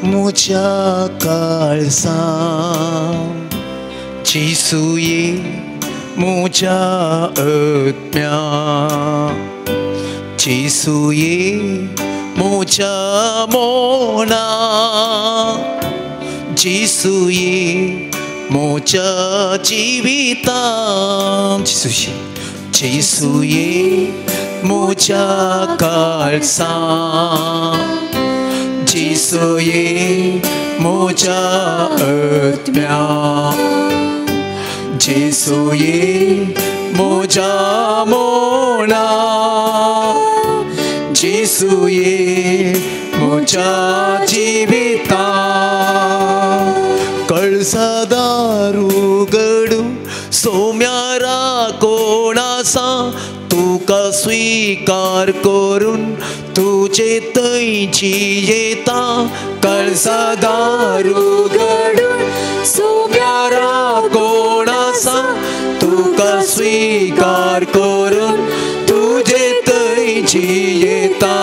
म्हज्या काळजां, जेजूये म्हज्या आत्म्या, जेजूये म्हज्या मना, जेजूये म्हज्या जिवितां, जेजूये, जेजूये म्हज्या काळजां, जेजूये म्हज्या आत्म्या, जेजूये म्हज्या मना, जेजूये म्हज्या जिवितां. कळसादार उगडूं सोम्यारा कोण आसा, तुका स्विकार करून तुजे थंयची येता. कळसादार उगडून सोम्यारा कोण आसा, तुका स्विकार करून तुजे थंयची येता.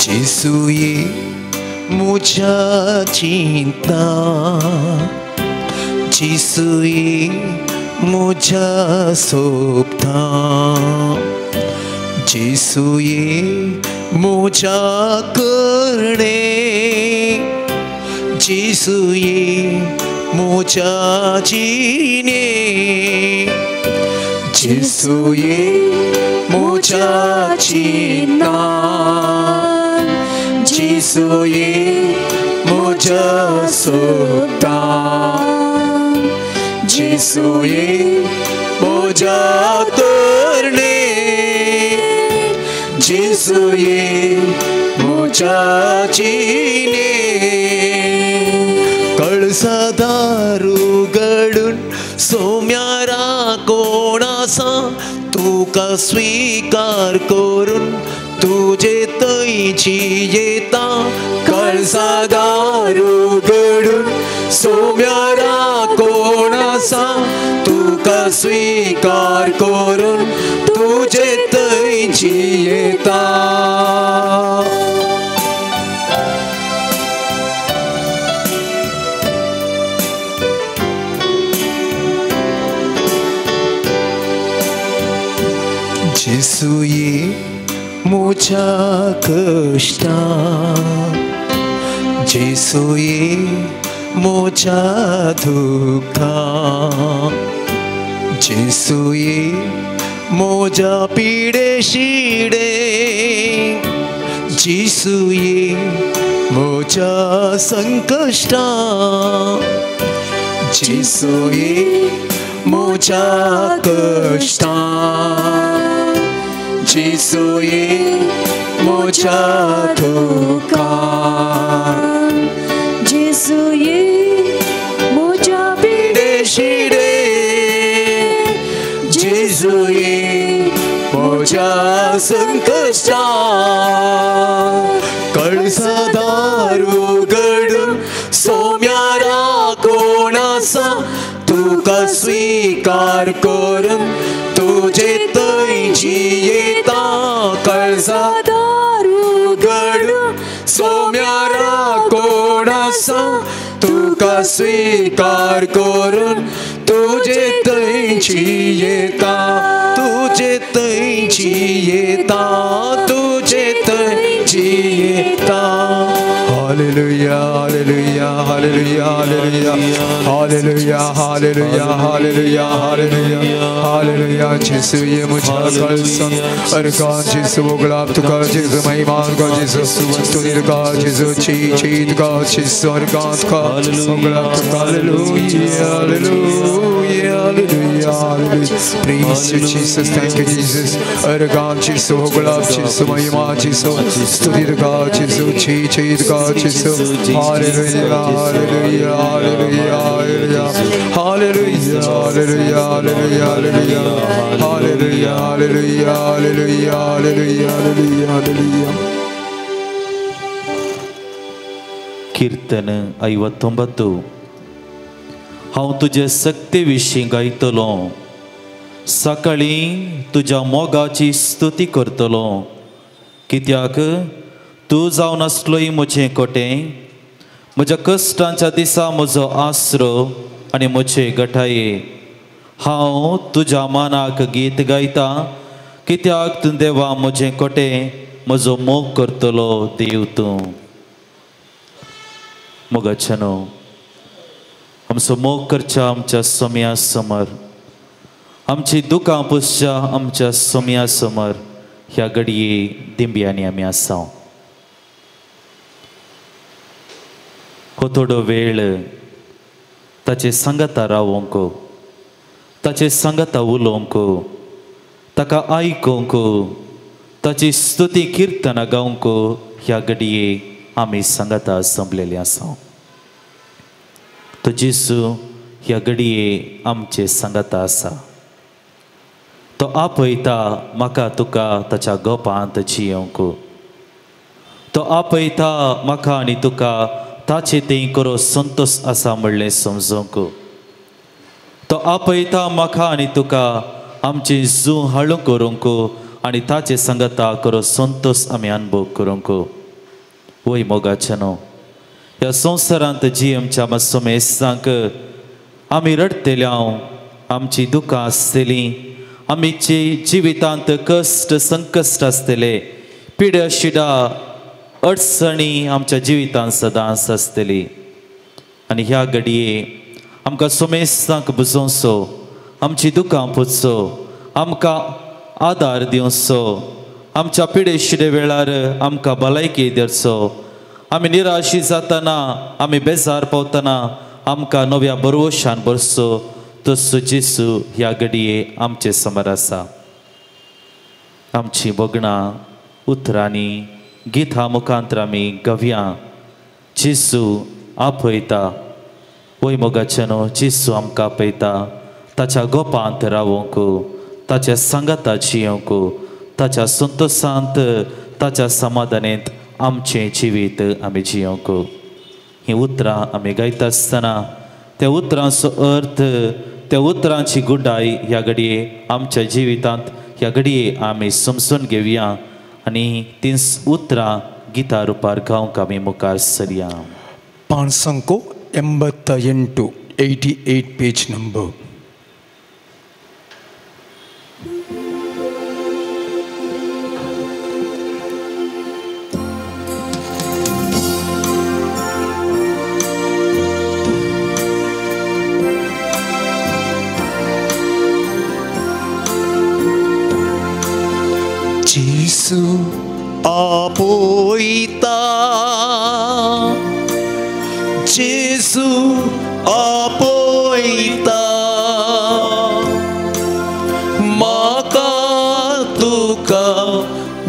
जेजूये म्हज्या चिंता, जेजूये म्हज्या सोबतां, जेजूये म्हज्या करणे, जेजूये म्हज्या जिणे, जेजूये म्हज्या चिंता, जेजूये म्हज्या सोबतां, जेजूये म्हज्या करणे, जेजूये म्हज्या जिणे. कळसादार उगडून सोम्यारा कोण आसा, तुका स्विकार करून तुजे थंयची येता. कळसादार उगडून सोम्यारा कोण आसा, तुका स्विकार करून तुजे थंयची येता. जेजूये म्हज्या कश्टां, जेजूये म्हज्या दुख्खां, जेजूये म्हज्या पिडे शिडे, जेजूये म्हज्या संकश्टां, जेजूये म्हज्या कश्टां, जेजूये म्हज्या दुख्खां, जेजूये म्हज्या पिडे शिडे, जेजूये म्हज्या संकश्टां. कळसादार उगडून सोम्यारा कोण आसा, तुका स्विकार करून तुजे थंयची येता. कळसादार उगडून सोम्यारा कोण आसा, तुका स्विकार करून तुजे थंयची येता, तुजे थंयची येता, तुजे थंयची येता. Hallelujah, hallelujah, hallelujah, hallelujah, hallelujah, hallelujah, hallelujah, hallelujah. जेजूये म्हज्या काळजां, अर्गां जेजू, गुलाब तुका जेजू, महिमा तुका जेजू, स्तुती तुका जेजू, ची ची तुका जेजू, अर्गां तुका गुलाब तुका. Hallelujah, hallelujah, hallelujah, hallelujah. Praise you Jesus, thank you Jesus. अर्गां जेजू, गुलाब जेजू, महिमा जेजू, स्तुती तुका जेजू, ची ची तुका जेजू. Hallelujah, hallelujah, hallelujah, hallelujah, hallelujah, hallelujah, hallelujah, hallelujah, hallelujah, hallelujah, hallelujah, hallelujah. ಕೀರ್ತನೆ 59. हांव तुजे सक्ते विशीं गायतलो. सकाळीं तुज्या मोगाची स्तुती करतलो, कित्याक तूं जावन आसलोय म्हजें कोटें, म्हज्या कश्टांच्या दिसा म्हजो आसरो आनी म्हजे गठाये. हांव तुज्या मानाक गीत गायता, कित्याक तूं देवा म्हजें कोटें, म्हजो मोग करतलो देव तूं. मोगाचें न्हू आमचो मोग करच्या आमच्या सोम्या समर, आमची दुकां पुसच्या आमच्या सोम्या समर ह्या घडये दिंब्यांनी आमी आसा. हो थोडो वेळ ताचे सांगाता रावोंक, ताचे सांगाता उलोवंक, ताका आयकोंक, ताची स्तुती किर्तनां गावंक ह्या घडये आमी सांगाता संपलेली आसा. तो जेजू ह्या घडये आमचे सांगाता आसा. तो आपयता म्हाका तुका ताच्या गोपांत जियोवंक. तो आपयता म्हाका आनी तुका ताचे तें करो संतोश आसा म्हणलें समजूंक. तो आपयता म्हाका आनी तुका आमची जू हाळू करूंक आनी ताचे सांगाता करो संतोश आमी अनुभव करूंक. वय मोगाचें न्हू ह्या संवसारांत जी आमच्या मातसो आमी रडटले, आमची दुकां आसतलीं, आमचे जिवितांत कश्ट संकश्ट आसतले, पिड्या शिडा अडचणी आमच्या जिवितांत सदांच आसतली. आनी ह्या घडये आमकां सोमेस्तांक बुजोवचो, आमची दुकां पुसचो, आमकां आदार दिवचो, आमच्या पिडे शिडे वेळार आमकां भलायकी दिवचो. आमी निराशी जातना, आमी बेजार पावतना आमकां नव्या बरवशान भरचो तसो जेजू ह्या घडये आमचे समोर आसा. आमची भोगणां उतरांनी गितां मुखांतर आमी गवया. जेजू आपयता. वय मोगाचें न्हू जेजू आमकां आपयता ताच्या गोपांत रावोंक, ताच्या सांगाता जियोवंक, ताच्या संतोशांत, ताच्या समाधानेंत आमचें जिवीत आमी जियोवंक. हीं उतरां आमी गायता आसतना त्या उतरांचो अर्थ, त्या उतरांची गुडाय ह्या घडये आमच्या जिवितांत ह्या घडये आमी समजून घेवया आनी तीं उतरां गिता रुपार गावंक आमी मुखार सरया. पांचसंको 88, 88 पेज नंबर. जेजू आपयता, जेजू आपयता, म्हाका तुका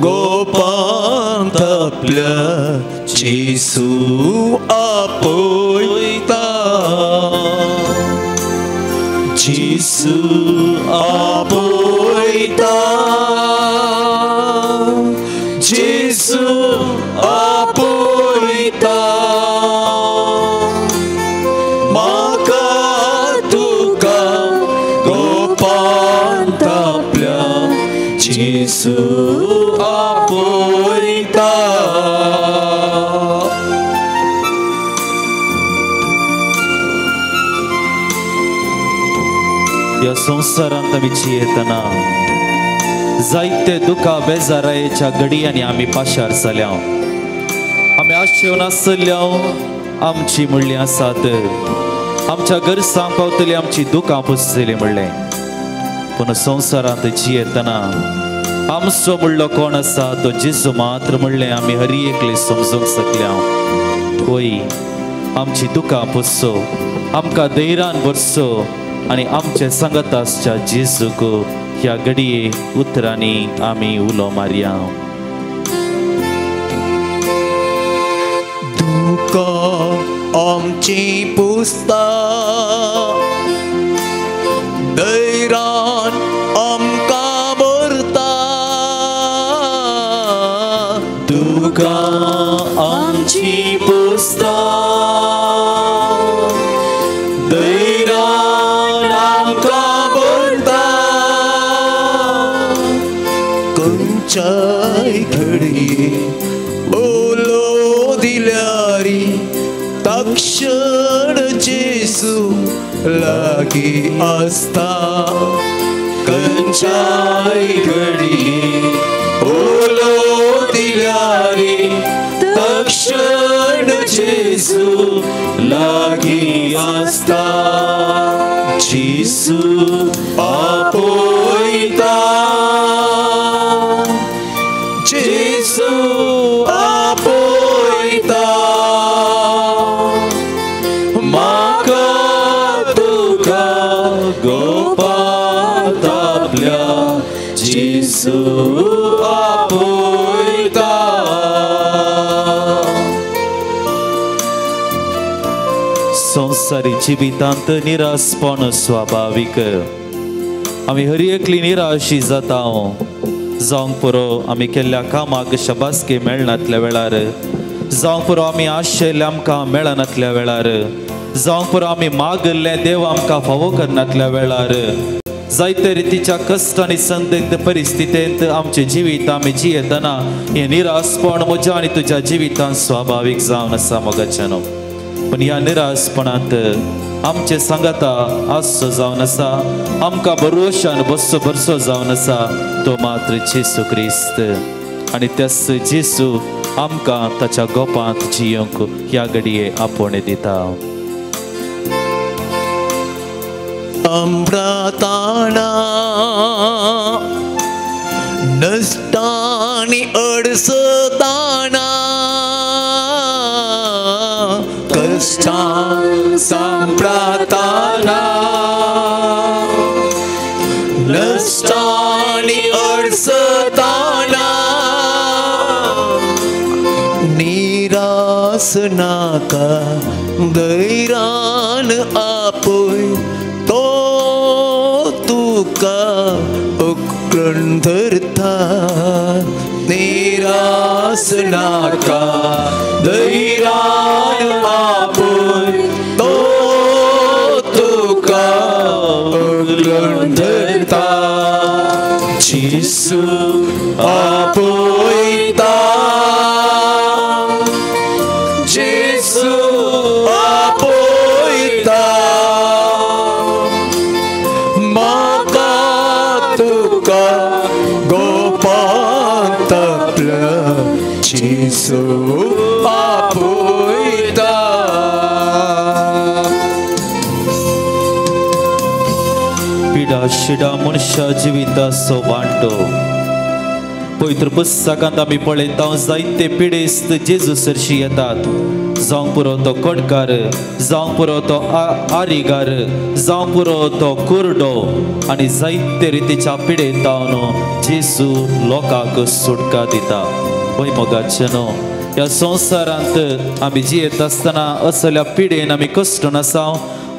गोपांत आपल्या जेजू आपयता, जेजू आपयता, जेजू आपयता, म्हाका तुका गोपांत आपल्या जेजू आपयता. ह्या संवसारांत आमी जियेतना जायते दुखा बेजारायेच्या घडयांनी आमी पाशार जाल्या. आमी आशेवन आसल्या आमची म्हणली आसात, आमच्या गरजांक पावतली, आमची दुखां पुसतली म्हणलें. पूण संवसारांत जियेतना आमचो म्हणलो कोण आसा तो जेजू मात्र म्हणलें आमी हरी एकले समजूंक शकल्या. वय आमची दुखां पुसचो, आमकां धैर्यान भरचो आनी आमचे सांगात आसच्या जेजूक ह्या घडये उतरांनी आमी उलो मारया. दुकां आमची पुसता, धैर्यान आमकां भरता, दुकां आमची पुसता, धैर्यान खंयच्याय घडये उलो दिल्यारी तक्षण जेजू लागीं आसता. खंयच्याय घडये उलो दिल्यारी तक्षण जेजू लागीं आसता. जेजू आपयता, जेजू आपयता, म्हाका तुका गोपांत आपल्या जेजू आपयता. संवसारी जिवितांत निराशपण स्वाभावीक. आमी हर एकली निराशी जाता. जावंक पुरो आमी केल्ल्या कामाक शाबासकी मेळनातल्या वेळार, जावंक पुरो आमी आशिल्ले आमकां मेळनातल्या वेळार, जावंक पुरो आमी मागिल्लें देव आमकां फावो करनातल्या वेळार, जायते रितीच्या कश्ट आनी संदिग्ध परिस्थितींत आमचें जिवीत आमी जियेतना हें निराशपण म्हज्या आनी तुज्या जिवितांत स्वाभावीक जावन आसा मोगाच्यानो. पण ह्या निराशपणांत आमचे सांगाता आसचो जावन आसा, आमकां बरोशान बसचो बरसो जावन आसा तो मात्र जेजू क्रिस्त. आनी त्याच जेजू आमकां ताच्या गोपांत जियोंक ह्या घडये आपोवणें दिता. अम्राताना नश्टानी अडसताना कश्टां सांप्राताना नश्टानी अडसताना निरास नाका धैर्यान आपय तो तुका उकळून धरता. निरास नाका धैर्यान आपय तो तुका उकळून धरता. जेजू आपयता, जेजू आपयता, म्हाका तुका गोपांत आपल्या जेजू आपयता. पिडा शिडा मनशा जिविताचो वांटो. पवित्र पुस्तकांत आमी पळयता जायते पिडेस्त जेजू सरशी येतात. जावंक पुरो तो कोटकार, जावंक पुरो तो आरीगार, जावंक पुरो तो कुरडो, आनी जायते रितीच्या पिडेतावन जेजू लोकांक सुटका दिता. वय मोगाचें न्हू, ह्या संवसारांत आमी जियेत आसतना असल्या पिडेन आमी कश्टून आसा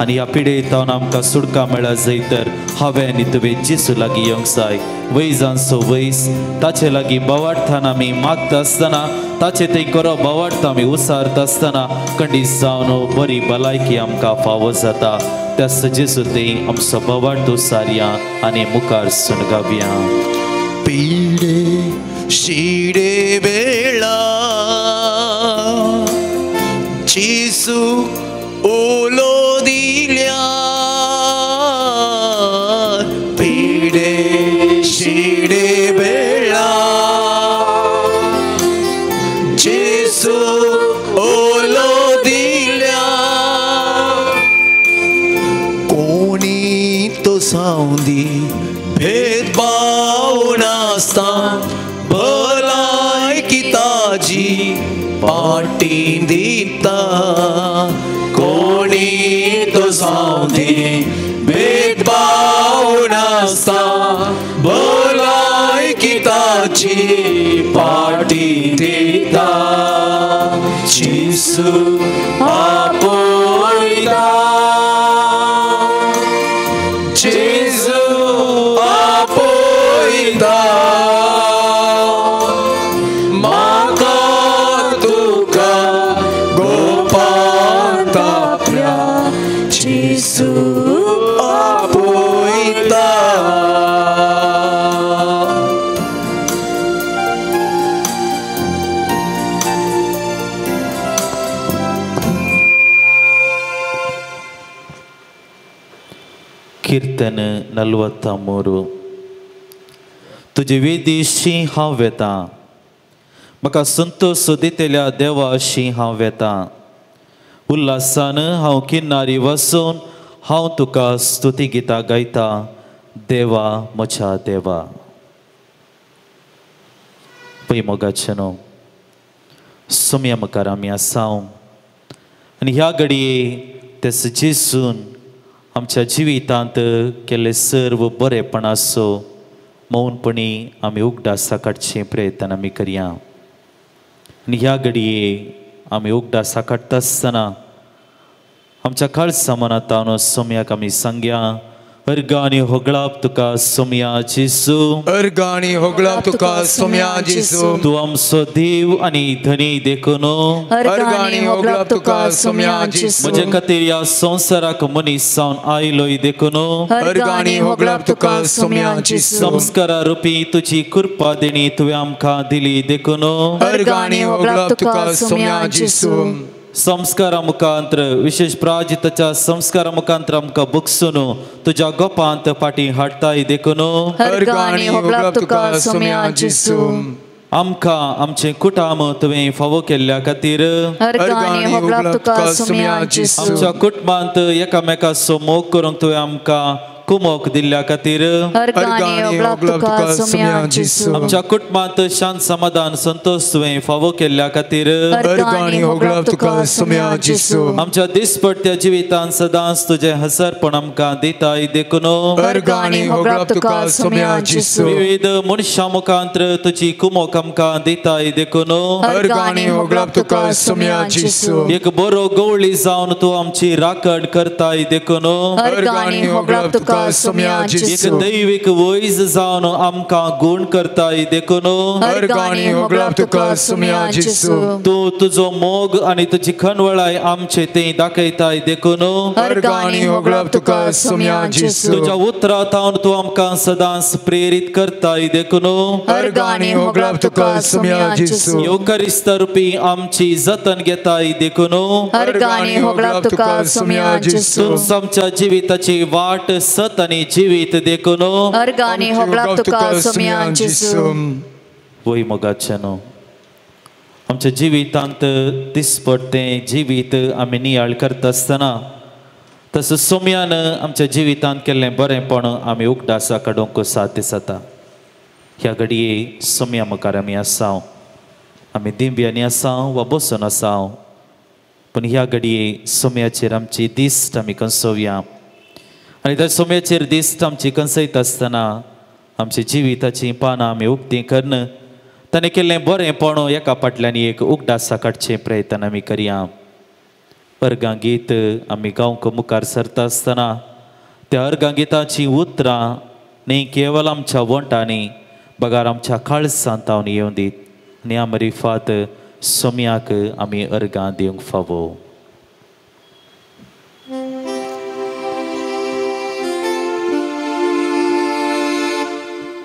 आनी ह्या पिडेतावन आमकां सुटका मेळत जाय तर हांवें आनी तुवें जेजू लागीं येवंक जाय. वैजांचो वैज ताचे लागीं बोवाळटान आमी मागता आसतना, ताचे थंय खरो बोवाळटा आमी उसारता आसतना खंडीत जावन बरी भलायकी आमकां फावो जाता. त्या जेजू थंय आमचो बोवाळ उसारया आनी मुखार सुणगावया. पिडे शिडे वेळा जेजू उलो दिल्या, पिडे शिडे वेळा जेजू उलो दिल्या, कोणी तो सावंदी भेदभाव नासता भलायकी ताजी पाटी दिता. कोणी तो सावंदी भेदभाव नासता भलायकी ताजी पाटी दिता. जेजू आपयता, जेजू आपयता, म्हाका तुका गोपांत आपल्या जेजू आपयता. कीर्तन 43. तुजे वेदीशी हांव वेता, म्हाका संतोश दितल्या देवाशी हांव वेता. उल्हासान हांव किनारी वसून हांव तुका स्तुती गितां गायता, देवा म्हज्या देवा. पय मोगाचें न्हू सोम्या मुखार आमी आसा आनी ह्या घडये तेस जेसून आमच्या जिवितांत केल्ले सर्व बरेपणाचो मौनपणी आमी उगडासा काडचें प्रयत्न आमी करया. आनी ह्या घडये आमी उगडासा काडटा आसतना आमच्या काळसा मनांत सोम्याक आमी सांगया, अर्गां आनी होगळाप तुका सोम्या जेजू, अर्गां आनी होगळाप तुका सोम्या जेजू. तूं आमचो देव आनी धनी देखून अर्गां आनी होगळाप तुका सोम्या जेजू. म्हजे खातीर ह्या संवसाराक मनीस जावन आयलोय देखून अर्गां आनी होगळाप तुका सोम्या जेजू. संस्कारा रुपी तुजी कृपा देणी तुवें आमकां दिली देखून अर्गां आनी होगळाप तुका सोम्या जेजू. संस्कारा मुखांत्र विशेष प्राजिताच्या संस्कारा मुखांत्र आमकां बगसून तुज्या गोपांत फाटीं हाडटाय देखून अर्गां आनी होगळाप तुका सोम्या जेजू. आमकां आमचें कुटाम तुवें फावो केल्ल्या खातीर अर्गां आनी होगळाप तुका सोम्या जेजू. आमच्या कुटुंबांत एकामेकाचो मोग करूंक तुवें आमकां कुमोक दिल्ल्या खातीर अर्गां आनी होगळाप तुका सोम्या जेजू. आमच्या कुटुंबांत शांत समाधान संतोष तुवें फावो केल्ल्या खातीर अर्गां आनी होगळाप तुका सोम्या जेजू. आमच्या दिसपट्ट्या जिवितांत सदांच तुजें हसरपण आमकां दिताय देखून अर्गां आनी होगळाप तुका सोम्या जेजू. विविध मनशां मुखांत्र तुजी कुमोक आमकां दिताय देखून अर्गां आनी होगळाप तुका सोम्या जेजू. एक बरो गवळी जावन तूं आमची राखण करताय देखून अर्गां आनी होगळाप तुका सोम्या जेजू. एक दैवीक वैज जावन आमकां गुण करताय देखून अर्गां आनी होगळाप तुका सोम्या जेजू. तूं तुजो मोग आनी तुजी खणवळाय आमचे ते दाखयताय देखून अर्गां आनी होगळाप तुका सोम्या जेजू. तुज्या उतरां थावन तूं आमकां सदांच प्रेरीत करताय देखून अर्गां आनी होगळाप तुका सोम्या जेजू. येवकारिस्त रुपी आमची जतन घेताय देखून अर्गां आनी होगळाप तुका सोम्या जेजू. तूं आमच्या जिविताची वाट सत आनी जिवीत देखून अर्गां आनी होगळाप तुका सोम्या जेजू. वय मोगाचें न्हू आमच्या जिवितांत दिसपट्टें जिवीत आमी नियाळ करता आसतना तसो सोम्यान आमच्या जिवितांत केल्लें बरेंपण आमी उगडासा काडूंक साध्य जाता. ह्या घडये सोम्या मुखार आमी आसा, आमी दिंब्यांनी आसा वा बसून आसा, पूण ह्या घडये सोम्याचेर आमची दिश्ट आमी कंसोवया आनी त्या सोम्याचेर दिश्ट आमची कंसयता आसतना आमच्या जिविताचीं पानां आमी उक्तीं करून ताणें केल्लें बरेंपण एका फाटल्यान एक उगडासा काडचें प्रयत्न आमी करया. अर्गां गीत आमी गावंक मुखार सरता आसतना त्या अर्गां गिताचीं उतरां न्ही केवल आमच्या वंटांनी बगार आमच्या काळसांत तावन येवं दीत आनी आमरी फात सोम्याक आमी अर्गां दिवंक फावो.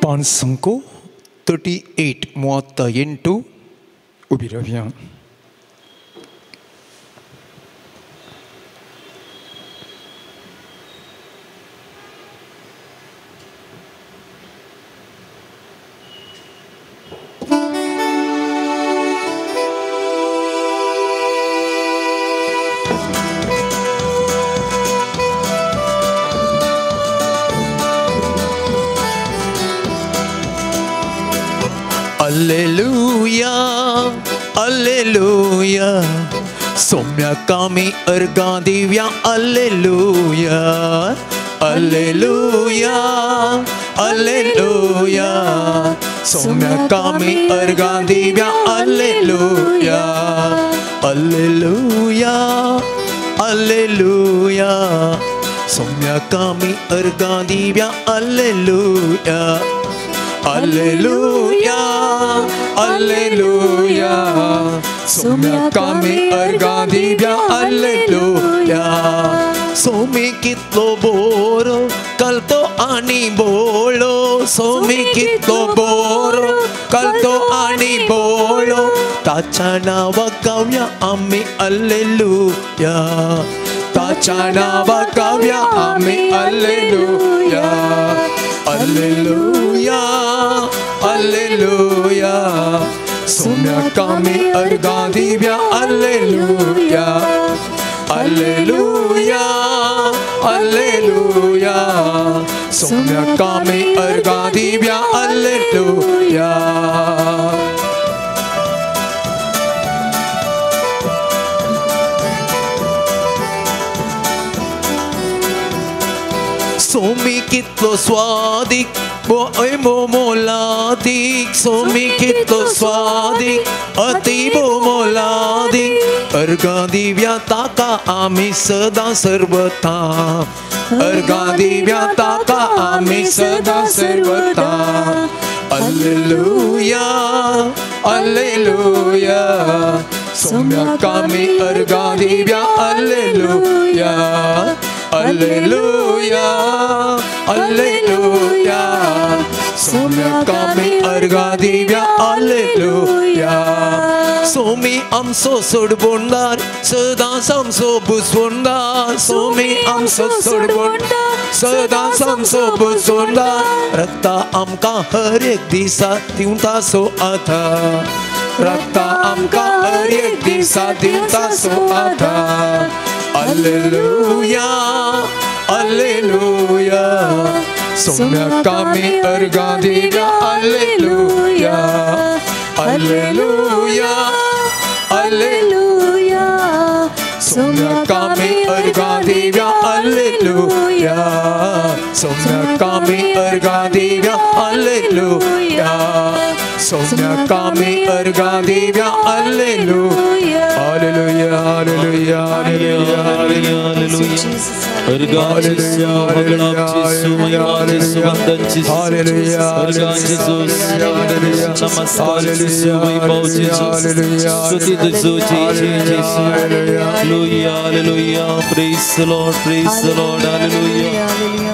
पांच 38 38 उबी रावया. Alleluia, Alleluia, सोम्याक आमी अर्गां दिवया. Alleluia, Alleluia, Alleluia, सोम्याक आमी अर्गां दिवया. Alleluia, Alleluia, Alleluia, सोम्याक आमी अर्गां दिवया. Alleluia, Alleluia, Alleluia, सोम्याक आमी अर्गां दिवया. Alleluia. Somi कितलो बोरो कलतो आनी बोलो, सोमी कितलो बोरो कलतो आनी बोलो, ताच्या नांवाक गावया आमी. Alleluia, ताच्या नांवाक गावया आमी alleluia alleluia alleluia. सोम्याक आमी अर्गां दिव्या alleluia alleluia alleluia. सोम्याक आमी अर्गां दिव्या alleluia. सोमी कितलो स्वादीक मोलादीक सोमी कितलो स्वादीक अति मोलादीक अर्गां दिव्या ताका आमी सदां सर्वता अर्गां दिव्या ताका आमी सदां सर्वता alleluia alleluia. सोम्याक आमी अर्गां दिव्या alleluia alleluia alleluia. सोम्याक आमी अर्गां दिव्या alleluia. सोमी आमचो सोडबोंडार सदांच आमचो बुजवोंडार सोमी आमचो सोडबोंडार सदांच आमचो बुजवोंडार रक्ता आमकां हर एक दिसा दिवता सो आधार रक्ता आमकां हर एक दिसा दिवता सो आधार alleluia alleluia. सोम्याक आमी अर्गां दिव्या alleluia alleluia alleluia. सोम्याक आमी अर्गां दिव्या alleluia सोम्याक आमी अर्गां दिव्या alleluia सोम्याक आमी अर्गां Divya alleluia alleluia alleluia alleluia alleluia. Praise the Lord, praise the Lord, hallelujah,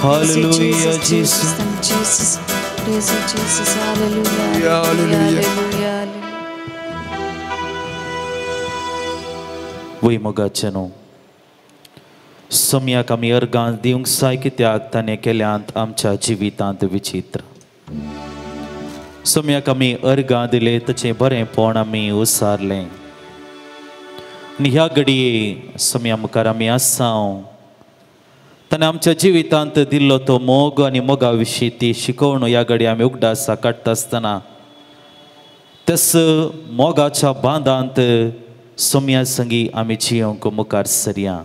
hallelujah, Jesus, Jesus, praise you, Jesus, hallelujah, hallelujah, hallelujah. वय मोगाचें सोम्याक आमी अर्गां दिवंक जाय कित्याक ताणें केल्यांत आमच्या जिवितांत विचित्र. सोम्याक आमी अर्गां दिले ताचें बरेंपण आमी उसारलें आनी ह्या घडये सोम्या मुखार आमी आसा. ताणें आमच्या जिवितांत दिल्लो तो मोग आनी मोगा विशीं ती शिकवण ह्या घडये आमी उगडासा काडटा आसतना त्याच मोगाच्या बांदांत सोम्या संगी आमी जियोंक मुखार सरया.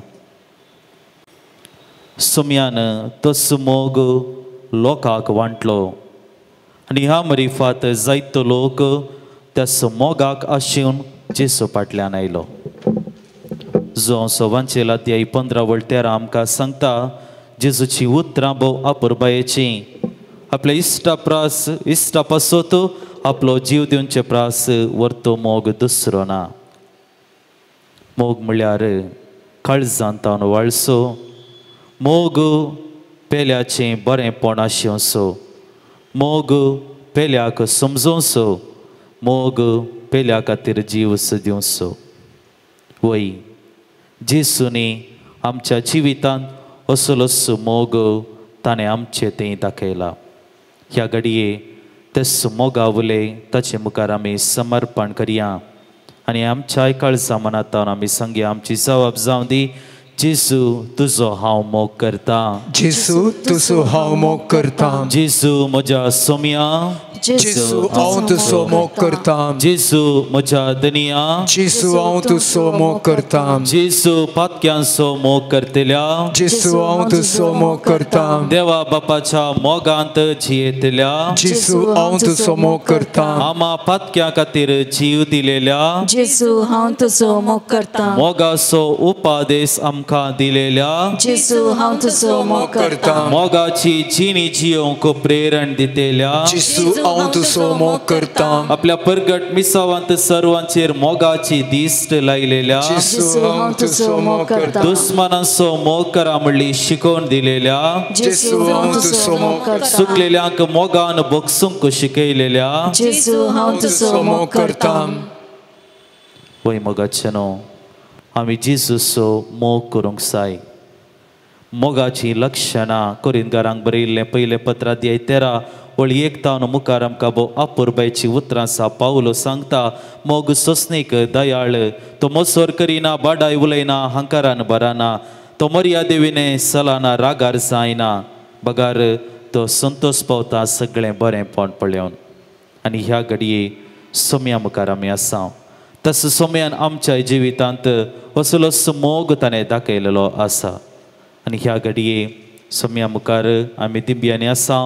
सोम्यान तस मोग लोकांक वांटलो आनी ह्या मरिफात जायतो लोक त्या मोगाक आशेवन जेसू फाटल्यान आयलो. जो सवांचेल अध्याय 15 वळतेर आमकां सांगता जेजूची उतरां भोव अपुरबायेचीं. आपल्या इश्टा प्रास इश्टा पासत आपलो जीव दिवचे प्रास व्हरतो मोग दुसरो ना. मोग म्हणल्यार काळजांत वाळसो मोग पेल्याचें बरेंपण आशिवचो मोग पेल्याक समजोवचो मोग पेल्या खातीर जीव दिवचो. वय जेसूनी आमच्या जिवितांत असलोच मोग ताणें आमचें तें दाखयला. ह्या घडये तेच मोगा उले ताचे मुखार आमी समर्पण करया आनी आमच्याय काळजा मनांत आमी सांगया आमची जबाब जावं दी जेजू तुजो हांव मोग करता जेजू तुजो हांव मोग करता जेजू म्हज्या सोम्या जेजू हांव तुजो मोग करता जेजू म्हज्या दनिया जेजू हांव तुजो मोग करता जेजू पातक्यांचो मोग करतल्या जेजू हांव तुजो मोग करता देवा बापाच्या मोगांत जियेतल्या जेजू हांव तुजो मोग करता आमा पातक्यां खातीर जीव दिलेल्या जेजू हांव तुजो मोग करता मोगाचो उपादेश आमकां दिलेल्या जेजू हांव तुजो मोग करता मोगाची जिणी जियोंक प्रेरण दितेल्या जेजू हांव तुजो मोग करता आपल्या परगट मिसावांत सर्वांचेर मोगाची दिश्ट लायलेल्या जेजू हांव तुजो मोग करता दुस्मानांचो मोग करा म्हणली शिकोवन दिलेल्या जेजू हांव तुजो मोग करता सुकलेल्यांक मोगान बगसूंक शिकयलेल्या जेजू हांव तुजो मोग करता वय मोगाचें न्हू आमी जेजूचो मोग करूंक जाय. मोगाचीं लक्षणां कोरिंतकारांक बरयिल्लें पयलें पत्र अध्याय 13 वळी 1 तावन मुखार आमकां भोव अपुरबायची उतरां आसा. पावलो सांगता, मोग सोंसणीक, दयाळ, तो मोसोर करिना, बाडाय उलयना, हंकारान भरना, तो मर्यादेविने सलाना, रागार जायना, बगार तो संतोष पावता सगळें बरेंपण पळोवन. आनी ह्या घडये सोम्या मुखार आमी आसा. तसो सोम्यान आमच्या जिवितांत असलोच मोग ताणें दाखयलेलो आसा. आनी ह्या घडये सोम्या मुखार आमी दिंब्यांनी आसा.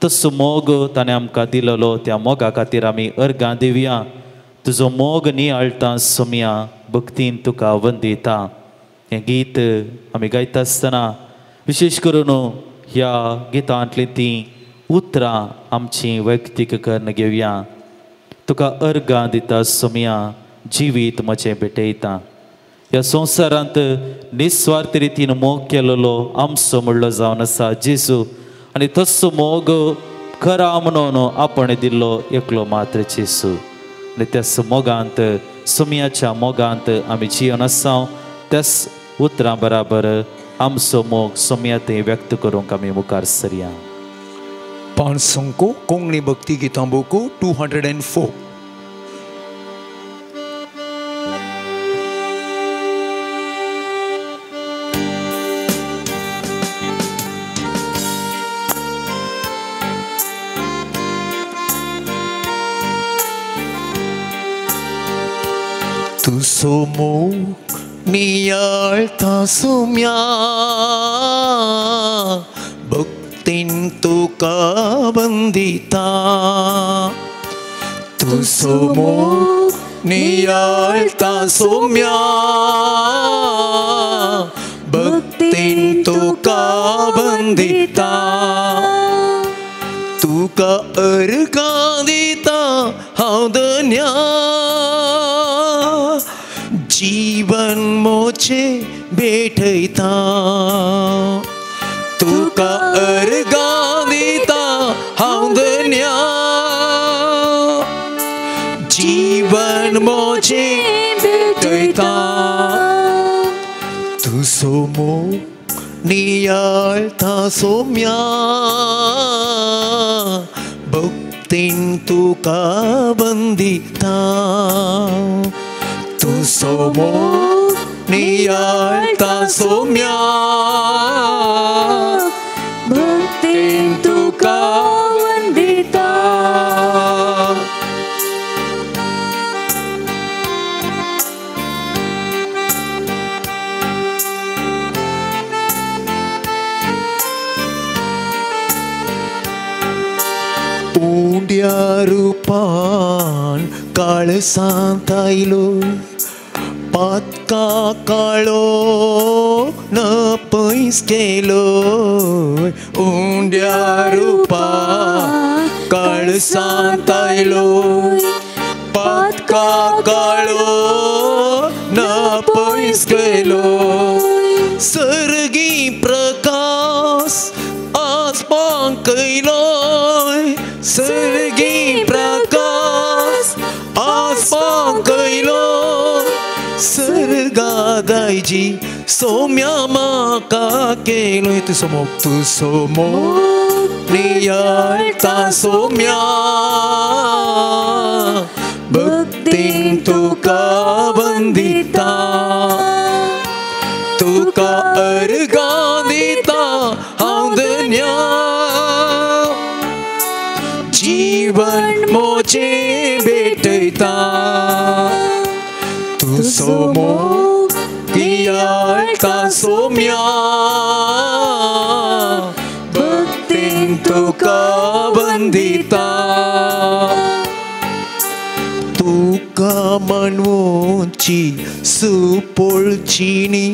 तसो मोग ताणें आमकां दिलेलो, त्या मोगा खातीर आमी अर्गां दिवया. तुजो मोग नियाळटा सोम्या, भक्तीन तुका वंदिता. हें गीत आमी गायता आसतना विशेश करून ह्या गितांतलीं तीं उतरां आमचीं वैयक्तीक करून घेवया. तुका अर्गां दिता सोम्या, जिवीत म्हजें भेटयता. ह्या संवसारांत निस्वार्थ रितीन मोग केलेलो आमचो म्हणलो जावन आसा जेजू. आनी तसो मोग खरा म्हणून आपण दिल्लो एकलो मात्र जेजू. आनी त्याच मोगांत, सोम्याच्या मोगांत आमी जिवन आसा. त्याच उतरां बराबर आमचो मोग सोम्या ते व्यक्त करूंक आमी मुखार सरया. पांचसंको कोंकणी भक्ती गितां बुकू 204. तुजो मोग नियाळता सोम्या, भक्तीन तुका वंदिता. तुजो मोग नियाळता सोम्या, भक्तीन तुका वंदिता. तुका अर्गां दिता हांव धन्या, जीवन मोचे भेटयता. तुका अर्गां दिता हांव धन्या, जीवन मोचे भेटयता. तुजो मोग नियाळता सोम्या, भक्तीन तुका वंदिता. तुजो मोग नियाळता सोम्या, भक्तीन तुका वंदिता. उंड्या रुपान काळसांत आयलो, पातका काळो न पयस केलो. उंड्या रुपान काळसांत आयलो, पातका काळो न पयस केलो. सर्गी प्रकाश आसपाक कयलो, सर्गी प्रकाश आसपाक कयलो. सर्गादायजी सोम्या म्हाका केलो. तुजो मोग, तुजो मोग नियाळता सोम्या, भक्तीन तुका वंदिता. तुका अर्गां दिता हांव धन्या, जीवन मोचे भेटयता. तुजो मोग नियाळता सोम्या, भक्तीन तुका वंदिता. तुका मानवची सुपोळचिनी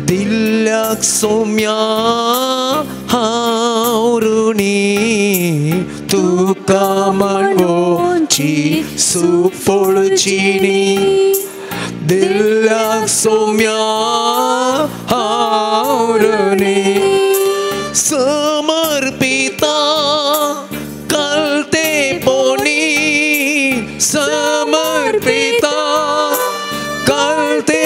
दिल्ल्याक सोम्या हांव ऋणी. तुका मानवची सुपोळचिनी दिल्ल्याक सोम्या हांव ऋणी. समर्पिता कलते पोनी, समर्पिता कलते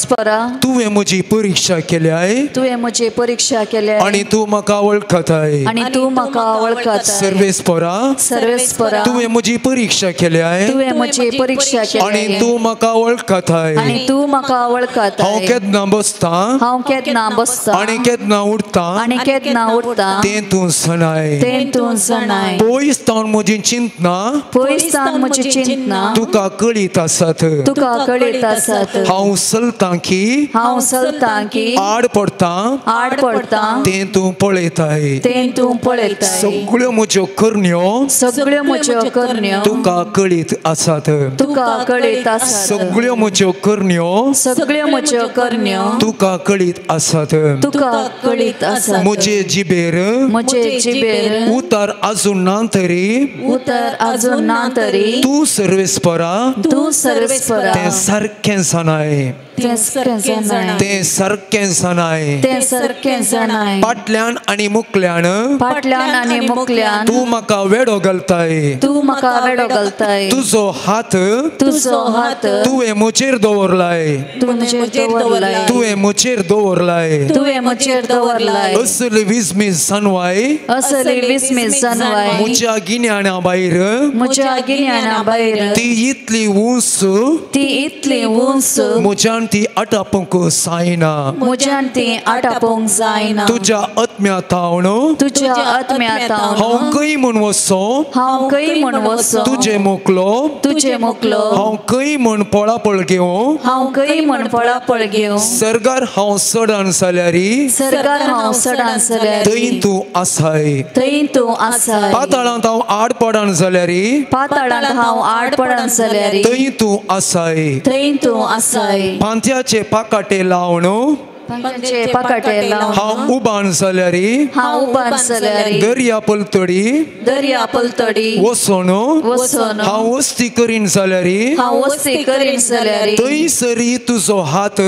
सर्वेस्परा, तुवें म्हजी परिक्षा केल्याय, तुवें म्हजी परिक्षा केल्या आनी तूं म्हाका वळखताय, आनी तूं म्हाका वळखताय। सर्वेस्परा, सर्वेस्परा, तुवें म्हजी परिक्षा केल्याय तुवें म्हजी परिक्षा केल्या आनी तूं म्हाका वळखताय, आनी तूं म्हाका वळखताय। हांव केन्ना बसता, हांव केन्ना बसता आनी केन्ना उठता, आनी केन्ना उठता तें तूं जाणाय, तें तूं जाणाय। पयस तावन म्हजी चिंतना, पयस तावन म्हजी चिंतना तुका कळीत आसात, तुका कळीत आसात। हांव चलतां की, हांव चलतां की आड पडतां, आड पडतां तें तूं पळयताय, तें तूं पळयताय। सगळ्यो म्हज्यो करण्यो, सगळ्यो म्हज्यो करण्यो तुका कळीत आसात, तुका कळीत आसात। सगळ्यो म्हज्यो करण्यो, सगळ्यो म्हज्यो करण्यो तुका कळीत आसात, तुका कळीत आसात। म्हजे जिबेर, म्हजे जिबेर उतर आजून ना तरी, उतर आजून ना तरी तूं सर्वेस्परा, तूं सर्वेस्परा तें सारकें जाणाय, तें सारकें जाणाय, तें सारकें जाणाय, तें सारकें जाणाय। फाटल्यान आनी मुखल्यान, फाटल्यान आनी मुखल्यान तूं म्हाका वेडो घालताय, तूं म्हाका वेडो घालताय। तुजो हात, तुजो हात तुवें म्हजेर दवरलाय, तुवें म्हजेर दवरलाय, तुवें म्हजेर दवरलाय, तुवें म्हजेर दवरलाय। असली विस्मीत जानवाय, असली विस्मीत जानवाय म्हज्या गिन्याना भायर, म्हज्या गिन्याना भायर ती इतली उंच, ती इतली उंच म्हज्यान ती आटापूंक जायना, म्हज्यान ती आटापूंक जायना। तुज्या आत्म्या तावन, तुज्या आत्म्या तावन हांव खंय म्हूण वचों, हांव खंय म्हूण वचों तुजें मोकलो, तुजें मोकलो हांव खंय म्हूण पळापळ घेवं, हांव खंय म्हूण पळापळ घेवं। सर्गार हांव चडान जाल्यार, सर्गार हांव चडान जाल्यार थंय तूं आसाय, थंय तूं आसाय। पाताळांत हांव आड पडन जाल्यार, पाताळांत हांव आड पडन जाल्यार थंय तूं आसाय, थंय तूं आसाय। पांत्याचे पाकाटे लावन, पांत्याचे पाकाटे लावन हांव उबान जाल्यार, हांव उबान जाल्यार दर्या पलतडी, दर्या पलतडी वचोन, वचोन हांव वस्ती करीन जाल्यार, हांव वस्ती करीन जाल्यार थंयसरी तुजो हात,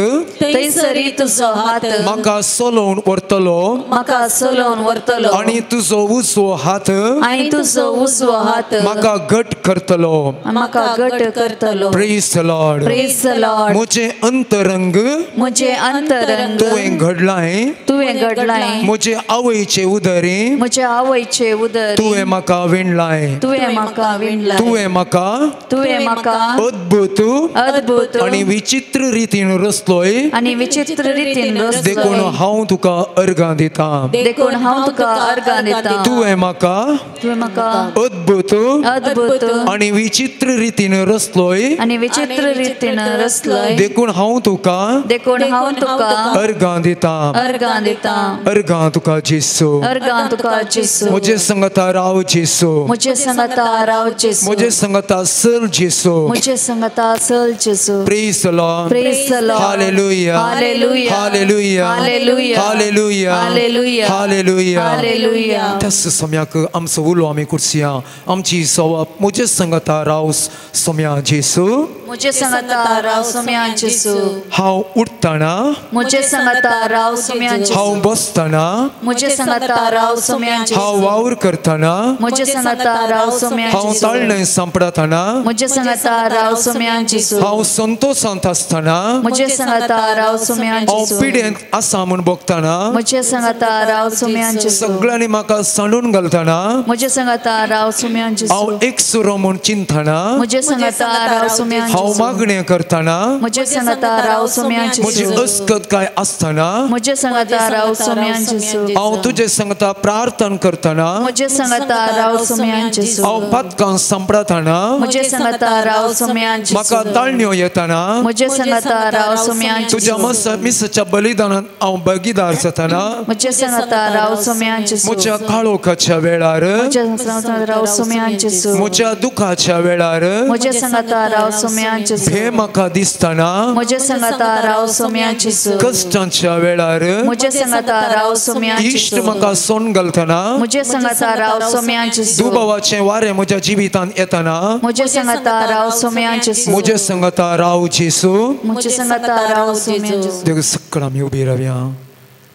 थंयसरी तुजो हात म्हाका चलोवन व्हरतलो, म्हाका चलोवन व्हरतलो आनी तुजो उजवो हात, आनी तुजो उजवो हात म्हाका घट करतलो, म्हाका घट करतलो। Praise the Lord, praise the Lord. म्हजें अंतरंग, म्हजें अंतरंग तुवें घडलाय, तुवें घडलाय। म्हजे आवयचे उदरी, म्हजे आवयचे उदरी तुवें म्हाका विणलाय, तुवें म्हाका विणलाय। तुवें म्हाका, तुवें म्हाका अद्भुत, अद्भुत आनी विचित्र रितीन रचलोय, आनी विचित्र रितीन रचलोय। देखून हांव तुका अर्गां दितां, देखून हांव तुका अर्गां दितां। तुवें म्हाका, तुवें म्हाका अद्भुत, अद्भुत आनी विचित्र रितीन रचलोय, आनी विचित्र रितीन रचलोय। देखून हांव तुका, देखून हांव तुका अर्गां दितां, अर्गां दितां। अर्गां तुका जेसू, अर्गां तुका जेसू। म्हजे संगता राव जेसू, म्हजे संगता राव जेसू, म्हजे संगता चल जेसू, म्हजे संगता चल जेसू। Praise the Lord, praise the Lord. Hallelujah, hallelujah, hallelujah, hallelujah, hallelujah, hallelujah, hallelujah, hallelujah. त्याच सम्याक आमचो उलो आमी कुर्सिया आमची सवाप म्हजे संगता राव सोम्या जेसू, म्हजे संगता राव सोम्या जेसू। हांव उठतना, म्हजे संगता राव सोम्या जेसू। हांव बसतना, म्हजे संगता राव सोम्या जेसू। हांव वावर करतना, म्हजे संगता राव सोम्या जेसू। हांव ताळणें सांपडतना, म्हजे संगता राव सोम्या जेसू। हांव संतोशांत आसतना, म्हजे संगता राव सोम्या जेसू। हांव पिडेंत आसा म्हूण भोगतना, म्हजे संगता राव सोम्या जेसू। सगळ्यांनी म्हाका सांडून घालतना, म्हजे संगता राव सोम्या जेसू। हांव एकसुरो म्हूण चिंतना, म्हजे संगता राव सोम्या जेसू। हांव मागणें करतना, म्हजे संगता राव सोम्या जेसू। म्हजी अस्कत काय आसतना, म्हजे संगता राव सोम्या जेसू। हांव तुजे संगता प्रार्थना करतना, म्हजे संगता राव सोम्या जेसू। हांव पातकां सांपडतना, म्हजे संगता राव सोम्या जेसू। म्हाका ताळण्यो येतना, म्हजे संगता राव सोम्या जेसू। तुज्या मिसाच्या बलिदानान हांव भागीदार जातना, म्हजे संगता राव सोम्या जेसू। म्हज्या काळोखाच्या वेळार, म्हज्या संगता राव सोम्या जेसू। म्हज्या दुखाच्या वेळार, म्हज्या संगता राव सोम्या जेसू। भंय म्हाका दिसतना, म्हज्या संगता राव सोम्या जेसू। कश्टांच्या वेळार, म्हज्या संगता राव सोम्या जेसू। इश्ट म्हाका सोन घालतना, म्हज्या संगता राव सोम्या जेसू। दुबावाचें वारें म्हज्या जिवितांत येतना, म्हज्या संगता राव सोम्या जेसू। म्हज्या संगता राव जेसू, म्हज्या संगता राव सोम्या जेसू। देव सगळं आमी उबी रावया,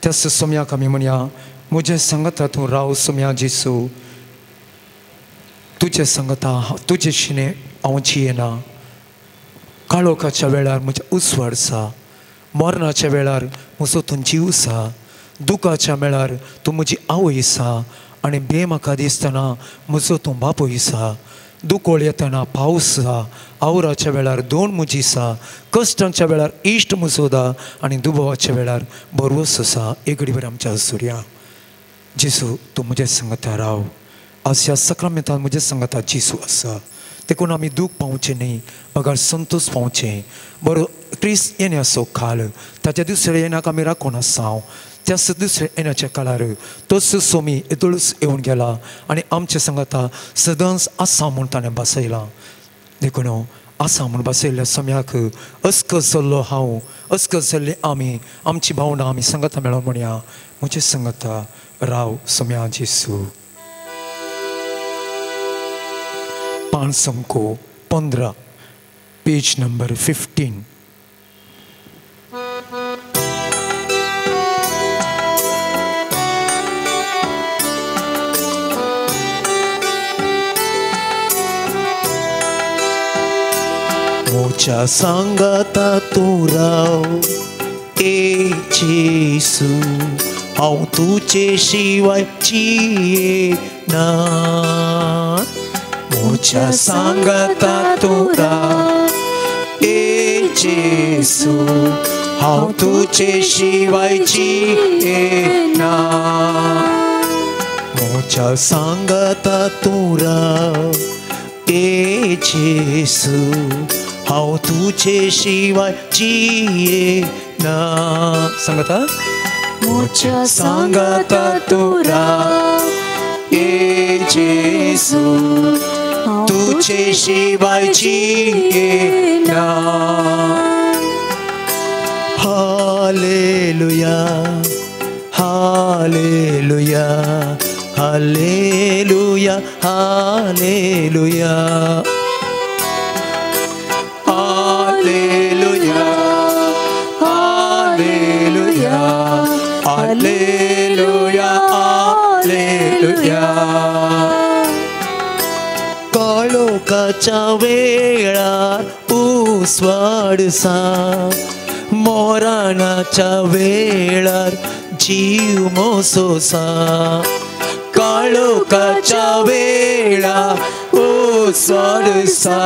त्याच सोम्याक आमी म्हणया, म्हज्या संगता तूं राव सोम्या जेसू। तुजे संगता तुजे शिणे हांव जियेना, काळोखाच्या वेळार म्हज्या उजवाड जा, मरणाच्या वेळार म्हजो तूं जीव आसा, दुखाच्या वेळार तूं म्हजी आवय आसा आनी बे म्हाका दिसतना म्हजो तूं बापूय आसा. दुकोळ येतना पावस आसा, आवराच्या वेळार दोन म्हजी आसा, कश्टांच्या वेळार इश्ट म्हजो दा आनी दुबावाच्या वेळार भरवंस आसा. एक घडी बरें आमच्या सुर्या जेसू तूं म्हज्या सांगता राव. आज ह्या सक्रामेंतान म्हज्या सांगता जेसू आसा, देखून आमी दूख पावचें न्ही बगर संतोश पावचें. बरो क्रिस्त येण्याचो काल ताच्या दुसऱ्या येण्याक आमी राखून आसा. त्या दुसऱ्या येण्याच्या काळार तोच सोमी येदोळच येवन गेला आनी आमच्या सांगता सदांच आसा म्हूण ताणें बसयलां. देखून आसा म्हूण बसयल्ल्या सम्याक अस्कस जाल्लो हांव, अस्कस जाल्ले आमी, आमची भावनां आमी सांगता मेळोन म्हणया म्हजे सांगता राव सोम्या जेसू. पान संको 15, पेज नंबर 15. म्हज्या सांगाता तूं राव ए जेसू, हांव तुजे शिवाय जिये ना. म्हज्या सांगाता तूं राव ए जेसू, हांव तुजे शिवाय जिये ना. म्हज्या सांगाता तूं राव ए जेसू, हांव तुजे शिवाय जिये ना. सांगता म्हज्या सांगाता तूं राव ए जेसू, तुजे शिवाय जिये ना. Hallelujah, hallelujah, hallelujah, hallelujah, hallelujah, hallelujah, hallelujah, hallelujah. काळोखाच्या वेळार उसवाडसा, मोराणाच्या वेळार जीव मोसोसा. काळोखाच्या वेळार उसवाडसा,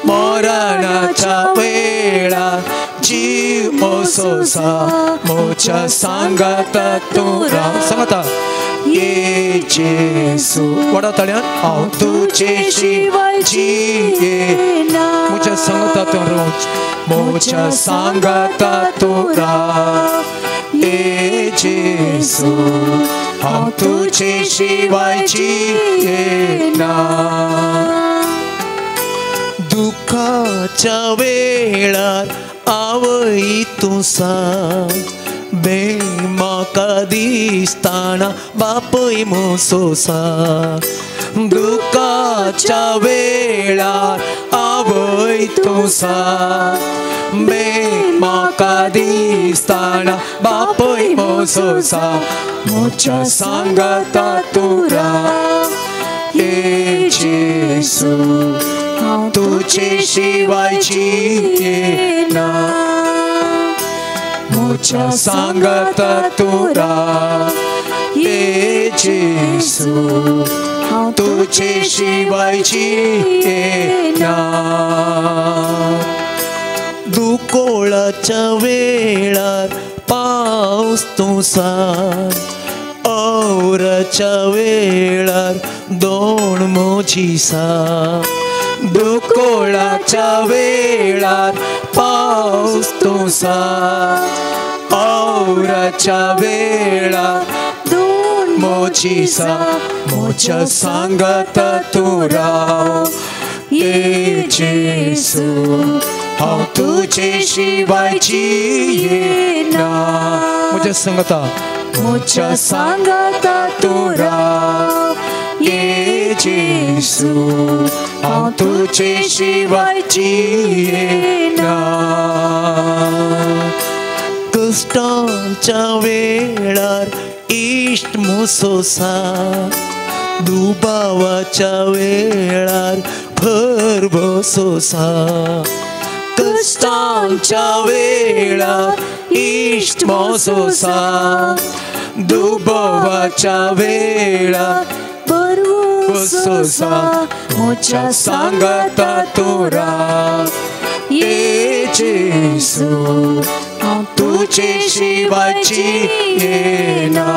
मोराणाच्या वेळार जीव मोसोसा. म्हज्या सांगाता तूं राव. सांगाता ये जेसू, वडा ताळ्यान हांव तुजे शिवाय जिये ना. म्हज्या सांगाता तूं राव, म्हज्या सांगाता तूं राव ये जेसू, हांव तुजे शिवाय जिये ना. दुखाच्या वेळार आवय तूं सा, बे म्हाका दिसतना बापूय मोसोसा. दुखाच्या वेळार आवय तूं सा, बे म्हाका दिसतना बापूय मोसोसा. म्हज्या सांगाता तूं राव ए जेसू, तुजे शिवाय जिये ना. म्हज्या सांगाता तूं राव ए जेसू, तुजे शिवाय जिये ना. दुकोळाच्या वेळार पावस तूं सा, औराच्या वेळार दोन म्हजी सा. दुकोळाच्या वेळार पावस तूं सा, औराच्या वेळार दोन म्हजी सा. म्हज्या सांगाता तूं राव ए जेसू, हांव तुजे शिवाय जिये ना. म्हज्या सांगाता, म्हज्या सांगाता तूं राव ये जेसू, हांव तुजे शिवाय जिये ना. कश्टांच्या वेळार इश्ट मोसोसा, दुबावाच्या वेळार भर बसोसा. कश्टांच्या वेळार इश्ट म्हजो सा दुबावाच्या वेळार बरवसो सा म्हज्या सांगाता तूं राव ये जेजू हांव तुजे शिवाय जियेना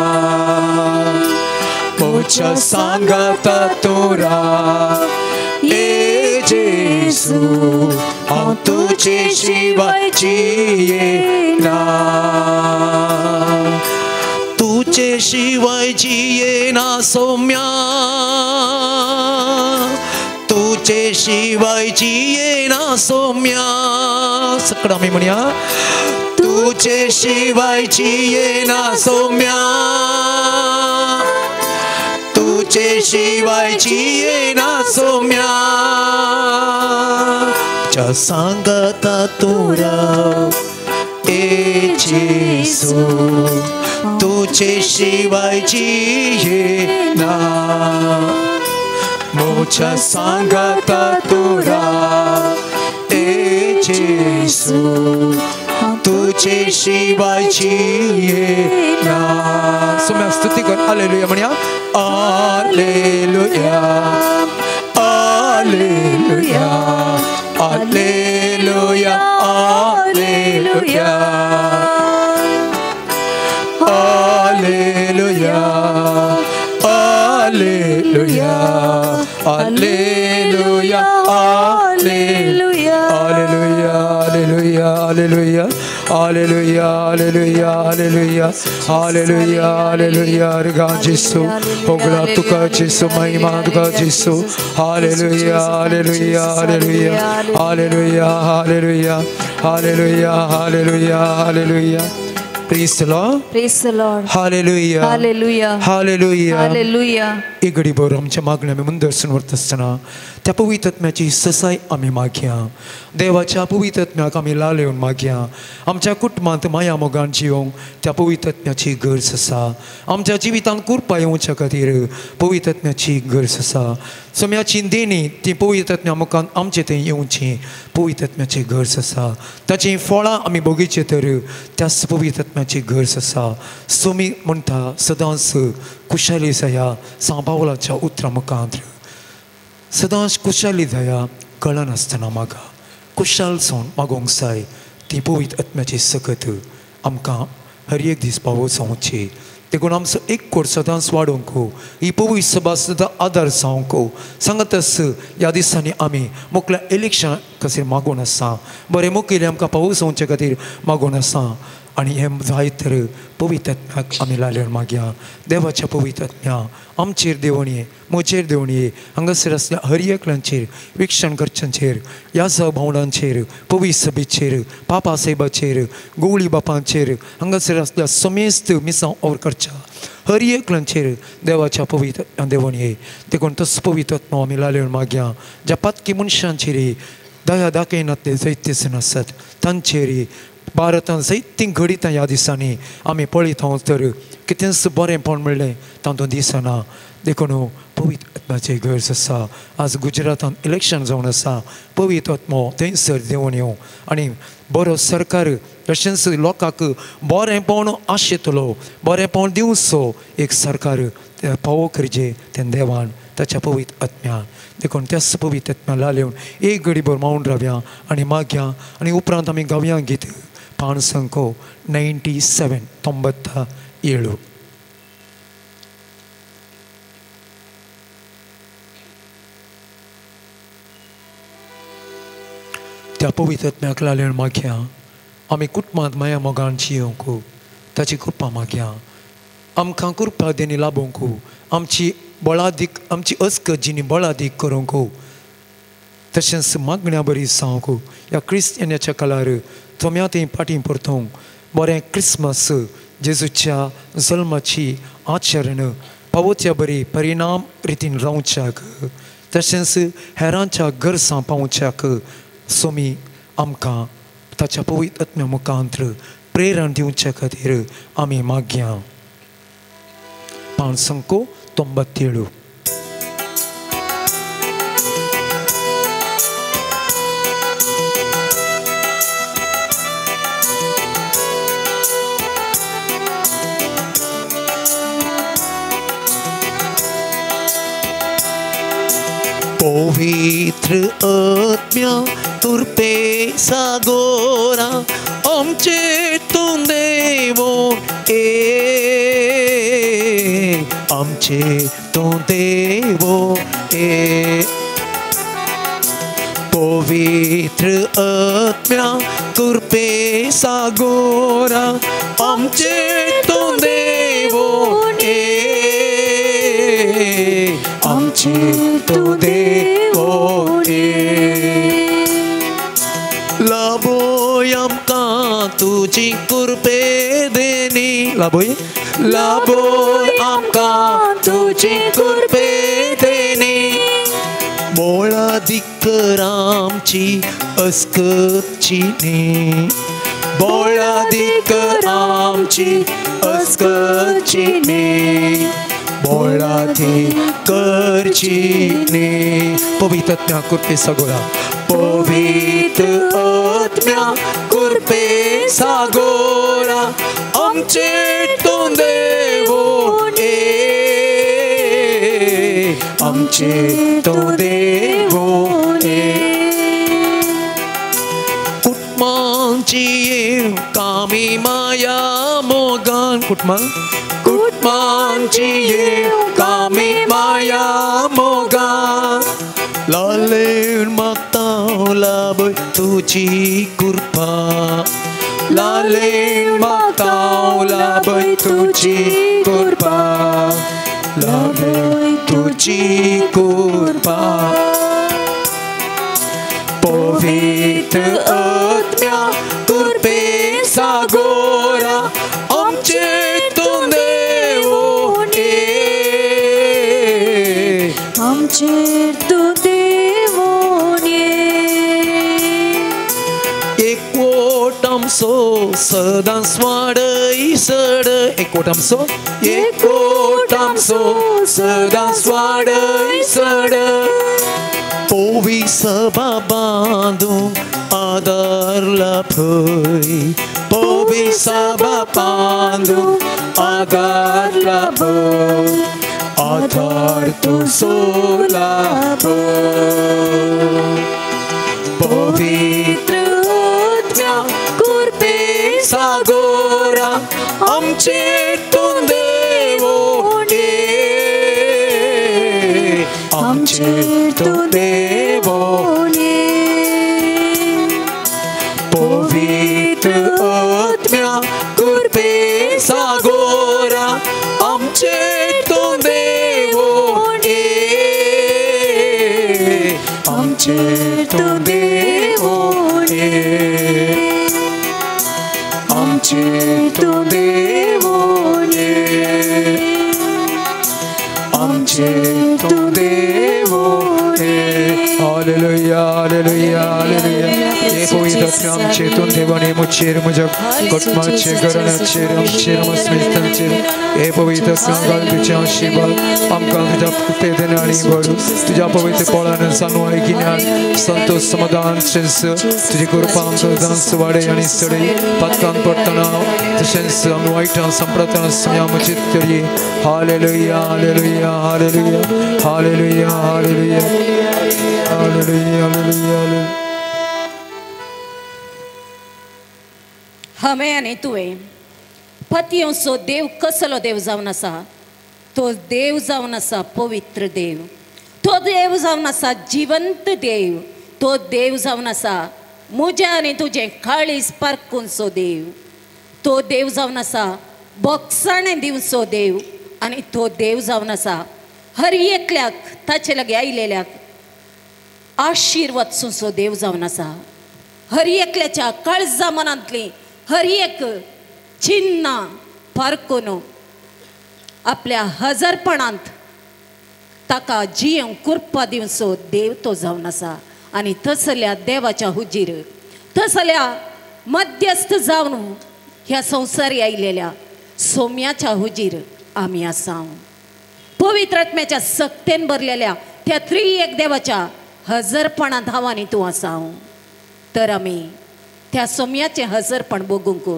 म्हज्या सांगाता तूं राव ये जेजू हांव तुजे शिवाय जियेना तुजे शिवाय जियेना सौम्या तुजे शिवाय जियेना सौम्या सगळं आमी म्हणया तुजे शिवाय जियेना सौम्या तुजे शिवाय जियेना सौम्या च्या सांगाता तूं राव ए जेजू तुजे शिवाय जियेना म्हज्या सांगाता तूं राव ए जेजू तुजे शिवाय जियेना. सोम्या स्तुती कर हालेलुया म्हणया hallelujah hallelujah hallelujah hallelujah hallelujah hallelujah hallelujah hallelujah hallelujah hallelujah hallelujah hallelujah hallelujah hallelujah hallelujah अर्गा जेसू होगला तुका जेसू महिमा तुका जेसू hallelujah hallelujah hallelujah hallelujah hallelujah hallelujah hallelujah hallelujah. Praise the Lord. Praise the Lord. Hallelujah. Hallelujah. Hallelujah. Hallelujah. एक घडीभर आमच्या मागण्या आमी मुंदरसून व्हरता आसतना त्या पवित्र आत्म्याची ससाय आमी मागया. देवाच्या पवित्र आत्म्याक आमी लाल येवन मागया. आमच्या कुटुंबांत माया मोगान जिवंक त्या पवित्र आत्म्याची गरज आसा. आमच्या जिवितांत कृपा येवच्या खातीर पवित्र आत्म्याची गरज आसा. सोम्याची देणी ती पवित्र आत्म्या मुखान आमचे थंय येवची पवित्र आत्म्याची गरज आसा. ताचीं फळां आमी भोगीचे तर त्याच पवित्र आत्म्याची गरज आसा. सोमी म्हणटा सदांच खुशाली जाया सांबावलाच्या उतरां मुखांत सदांच खुशाली जाया कळनासतना मागा खुशाल जावन मागोंक जाय. ती पवित्र आत्म्याची सकत आमकां हर एक दीस पावो जावची. देखून आमचो एक कोट सदांच वाडोवंक ही पवित्र सभा सदां आदार जावंक सांगतच ह्या दिसांनी आमी मुखल्या इलेक्शन खातीर मागून आसा. बरें मुखेली आमकां पावस जावचे खातीर मागून आसा. आनी हें जायत तर पवित्र आत्म्याक आमी लालेवन मागया. देवाच्या पवित्र आत्म्या आमचेर देवण ये, म्हजेर देवण ये, हांगासर आसल्या हर एकल्यांचेर, विक्षण करच्यांचेर, ह्या भावणांचेर, पवित्र सभेचेर, पापा साहेबाचेर, गोवळी बापांचेर, हांगासर आसल्या समेस्त मिसां और करच्या हर एकल्यांचेर देवाच्या पवित्र आत्म्या देवण ये. देखून तस पवित्र आत्मा आमी लालेवन मागया. ज्या पातकी मनशांचेर दया दाखयनातले जैतेसन आसत तांचेर भारतान जायतीं घडितां ह्या दिसांनी आमी पळयता तर कितेंच बरेंपण म्हणलें तातूंत दिसना. देखून पवित्र आत्म्याची गरज आसा. आज गुजरातान इलेक्शन जावन आसा. पवित्र आत्मो थंयसर देंवन येवं आनी बरो सरकार तशेंच लोकांक बरेंपण आशेतलो बरेंपण दिवचो एक सरकार पावो करचें तें देवान ताच्या पवित्र आत्म्यान. देखून त्याच पवित्र आत्म्या लालेवन एक घडीभर मावन रावया आनी मागया आनी उपरांत आमी गावया गीत पांच 97 97. त्या पवित्र आत्म्याक लालेवन मागया. आमी कुटुंबांत माया मोगान जियोवंक ताची कृपा मागया. आमकां कृपा देणी लाबोवंक आमची बळादीक आमची अस्कत जिणी बळादीक करूंक तशेंच मागण्या बरी जावंक ह्या क्रिस्तियनाच्या काळार थोम्या थंय फाटीं परतूंक बरें क्रिसमस जेजूच्या जल्माची आचरण पावोच्या बरी परिणाम रितीन रावच्याक तशेंच हेरांच्या गरजां पावच्याक सोमी आमकां ताच्या पवित्र आत्म्या मुखांत प्रेरण दिवच्या खातीर आमी मागया. 597. पवित्र आत्म्या कृपे सागोरा आमचे तूं देवो ए आमचे तूं देवो ए पवित्र आत्म्या कृपे सागोरा आमचे तूं देवो ए आमचे तूं देवो ए लाभोय आमकां तुजी कृपे देणी लाभोय लाभोय आमकां तुजी कृपे देणी बोळादिकर आमची अस्कची न्ही बोळादिकर आमची अस्कची न्ही बोळादिकरची न्ही पवित्र आत्म्या कृपे सागोरा पवित्र आत्म्या कृपे सागोरा आमचे तूं देवो ए आमचे तूं देवो ए कुटमांची कामी माया मोगान कुटमां कुटमांची कामी माया मोगान लालेन मागता लाभय तुजी कृपा लालेन मागता लाभय तुजी कृपा लाभय तुजी कृपा पवित्र आत्म्या कृपे सागोरा आमचे तूं देवो ए आमचे तूं देवो ए एकवट आमचो सदांच वाडय सडय एकवट आमचो एकवट आमचो सदांच वाडय सडय पोवी सभा बांदूंक आदार लाभय पोवी सभा बांदूंक आदार लाभय आधार तुजो लाभय पवित्र आत्म्या कृपे सागोरा आमचे तूं देवो ए आमचे तूं देवो ए पवित्र आत्म्या कृपे सागोरा आमचे तूं देवो ए आमचे तूं देवो ए आमचे तूं देवो ए आमचे तूं देवो ए हालेलुया हालेलुया हालेलुया हे पवित्र आत्म्या आमचे तूं देवाने मुचेर म्हज्या कुटुंबाचेर घराण्याचेर आमचेर मस्मिस्तांचेर हे पवित्र आत्म्या घाल तुजें आशिर्वाद आमकां तुज्या कृपे देणे आनी वाडू तुज्या पवित्र पोळान सानवाय गिन्यान संतोष समाधान तशेंच तुजी कृपा आमकां सदांच वाडय आनी सडय पातकान पडटना तशेंच आमी वायटां सांपडटना सम्या म्हजी तरी hallelujah hallelujah hallelujah hallelujah hallelujah hallelujah hallelujah. हांवें आनी तुवें पतयेवचो देव कसलो देव जावन आसा तो देव जावन आसा पवित्र देव तो देव जावन आसा जिवंत देव तो देव जावन आसा म्हजें आनी तुजें काळीज पारखुनचो देव तो देव जावन आसा बोगसाणें दिवचो देव आनी तो देव जावन आसा हर एकल्याक ताचे लागीं आयलेल्याक आशिर्वाद सुंचो देव जावन आसा हर एकल्याच्या काळजा मनांतली हर एक चिन्नां पारखून आपल्या हजारपणांत ताका जियेवंक कृपा दिवचो देव तो जावन आसा आनी तसल्या देवाच्या हुजीर तसल्या मध्यस्थ जावन ह्या संवसारी आयलेल्या सोम्याच्या हुजीर आमी आसा. पवित्र आत्म्याच्या सक्तेन भरलेल्या त्या त्रिएक देवाच्या हजरपणांत हांव आनी तूं आसा. तर आमी त्या सोम्याचें हजरपण बगूंक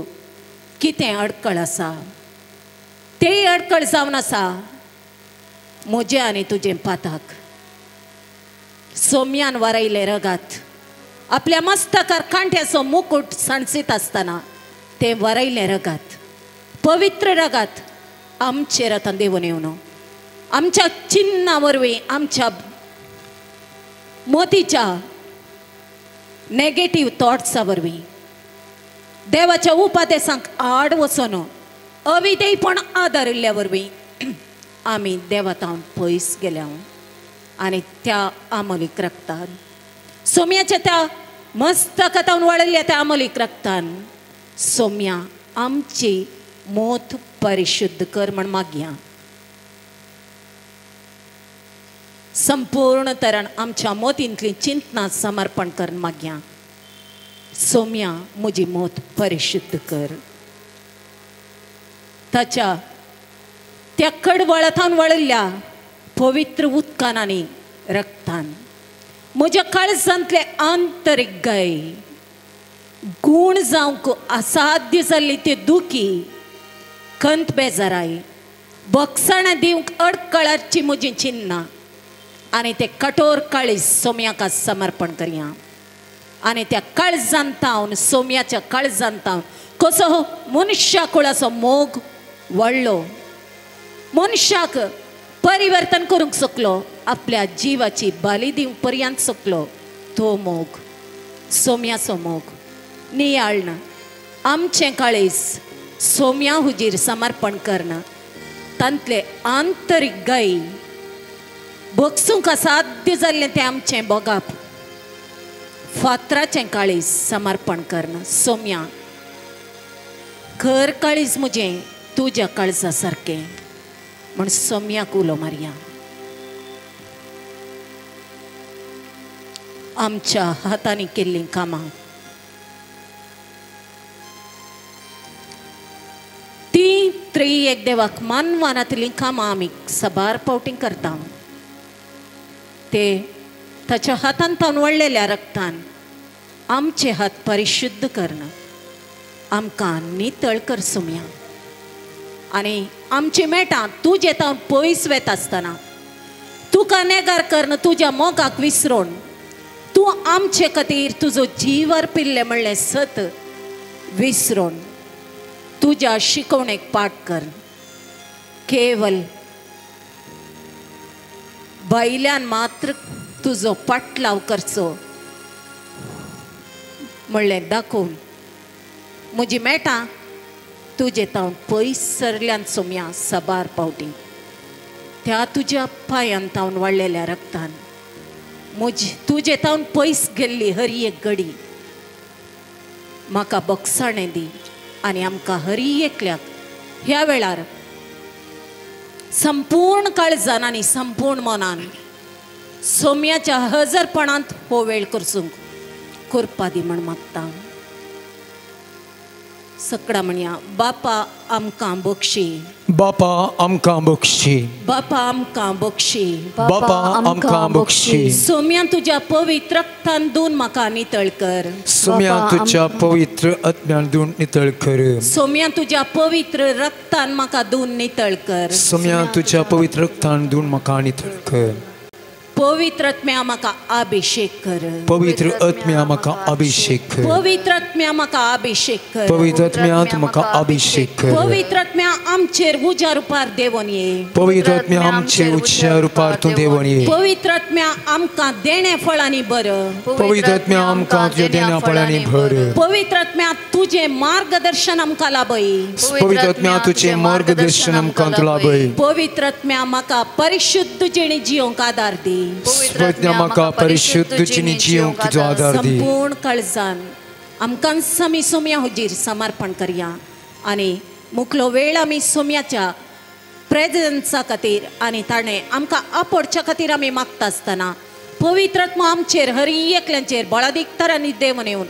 कितें अडकळ आसा तेय अडकळ जावन आसा म्हजें आनी तुजें पाताक. सोम्यान वारयलें रगात आपल्या मस्तकार कांट्याचो मुकूट सांडसीत आसतना तें वारयलें रगात पवित्र रगात आमचेर आतां देवून येवन आमच्या चिन्ना वरवीं आमच्या मोतीच्या नेगेटीव थॉट्सा वरवीं देवाच्या उपादेसांक आड वचून अविधेयपण आदारिल्ल्या वरवीं आमी देवातावन पयस गेल्या आनी त्या आमोलीक रक्तान सोम्याच्या त्या मस्तकातावन वळिल्ल्या त्या आमोलीक रक्तान सोम्या आमची मोत परिशुद्ध कर म्हण मागया. संपूर्ण तरान आमच्या मोतींतली चिंतना समर्पण कर मागया. सोम्या म्हजी मोत परिशुद्ध कर. ताच्या त्या कडवळांत वळिल्ल्या पवित्र उदकान आनी रक्तान म्हज्या काळजांतले आंतरीक गाय गूण जावंक असाध्य जाल्ली ती दुखी खंत बेजाराय बक्षाणां दिवंक अडकळाची म्हजी चिन्नां आनी ते कठोर काळीज सोम्याक समर्पण करया. आनी त्या काळजान तावन सोम्याच्या काळजान तावन कसो मनशा कुळाचो मोग वाडलो मनशाक परिवर्तन करूंक शकलो आपल्या जिवाची बाली दिवंक पर्यंत शकलो तो मोग सोम्याचो मोग नियाळना आमचें काळीज सोम्या हुजीर समर्पण करणं तांतले आंतरीक गाय बगसूंक असाध्य जाल्लें तें आमचें बोगाप फातराचें काळीज समर्पण करणं सोम्या खर काळीज म्हजें तुज्या काळजा सारकें म्हण सोम्याक उलो मारया. आमच्या हातांनी केल्लीं कामां ती त्री एक देवाक मानवानांतलीं कामां आमी साबार फावटी करता ते ताच्या हातान तावन वळलेल्या रक्तान आमचे हात परिशुद्ध करणं आमकां नितळ कर सोम्या. आनी आमची मेटां तुजे तावन पयस वेता आसतना तुका नेगार करून तुज्या मोगाक विसरून तूं आमचे खातीर तुजो जीव अर्पिल्लें म्हणलें सत विसरून तुज्या शिकवणेक पाठ कर. केवल भायल्यान मात्र तुजो पाटलाव करचो म्हणलें दाखोवन म्हजी मेटां तुजे तावन पयस सरल्यान सोम्या साबार पावटी त्या तुज्या पांयान तावन वाडलेल्या रक्तान म्हजी तुजे तावन पयस गेल्ली हरी एक गडी म्हाका बक्षाणें दी आनी आमकां हरी एकल्याक ह्या वेळार संपूर्ण काळजान आनी संपूर्ण मनान सोम्याच्या हजरपणांत हो वेळ करसूंक करपा दी म्हण मागता. सकडां म्हणया बापा आमकां बक्षी बापा आमकां बक्षी बापा आमकां बक्षी बापा आमकां बक्षी. सोम्या तुज्या पवित्र रक्तान दोन म्हाका नितळ कर सोम्या तुज्या पवित्र आत्म्यान दोन नितळ कर सोम्या तुज्या पवित्र रक्तान म्हाका दोन नितळ कर सोम्या तुज्या पवित्र रक्तान दोन म्हाका नितळ कर. पवित्र आत्म्या म्हाका अभिषेक कर पवित्र आत्म्या म्हाका अभिषेक कर पवित्र आत्म्या म्हाका अभिषेक कर पवित्र आत्म्या म्हाका अभिषेक कर. पवित्र आत्म्या आमचेर उज्या रुपार देवोन ये पवित्र आत्म्या आमचेर उज्या रुपार तूं देवोन ये. पवित्र आत्म्या आमकां देणे फळांनी भर पवित्र आत्म्या आमकां तुज्या देण्या फळांनी भर. पवित्र आत्म्या तुजें मार्गदर्शन आमकां लाभय पवित्र आत्म्या तुजें मार्गदर्शन आमकां तूं लाभय. पवित्र आत्म्या म्हाका परिशुद्ध जिणी जियोंक आदार दी पवित्र म्हाका परिशुद्ध जिणी जियोंक तुजो आदार दी. संपूर्ण काळजान आमकां आमी सोम्या हुजीर समर्पण करया आनी मुखलो वेळ आमी सोम्याच्या प्रेजन्सा खातीर आनी ताणें आमकां आपोवच्या खातीर आमी मागता आसतना पवित्र आत्मा आमचेर हरी एकल्यांचेर बळादीक तरांनी देवून येवन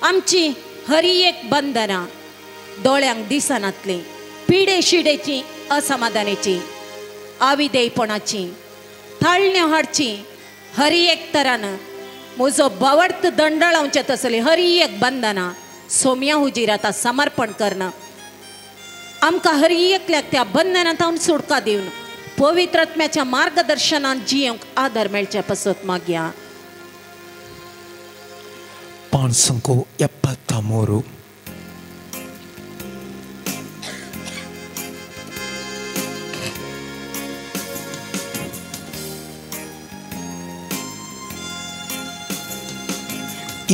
आमची हरी एक बंधनां दोळ्यांक दिसनातलीं पिडे शिडेची असमाधानेची आविदेयपणाची थाळण्यो हाडची हरी एक तरान म्हजो बावडत दंडळावचे तसली हरी एक बंधनां सोम्या हुजीर आतां समर्पण करणं आमकां हरी एकल्याक त्या बंधनांत सुटका दिवन पवित्र आत्म्याच्या मार्गदर्शनान जियोंक आदार मेळचे पासत मागया. 573.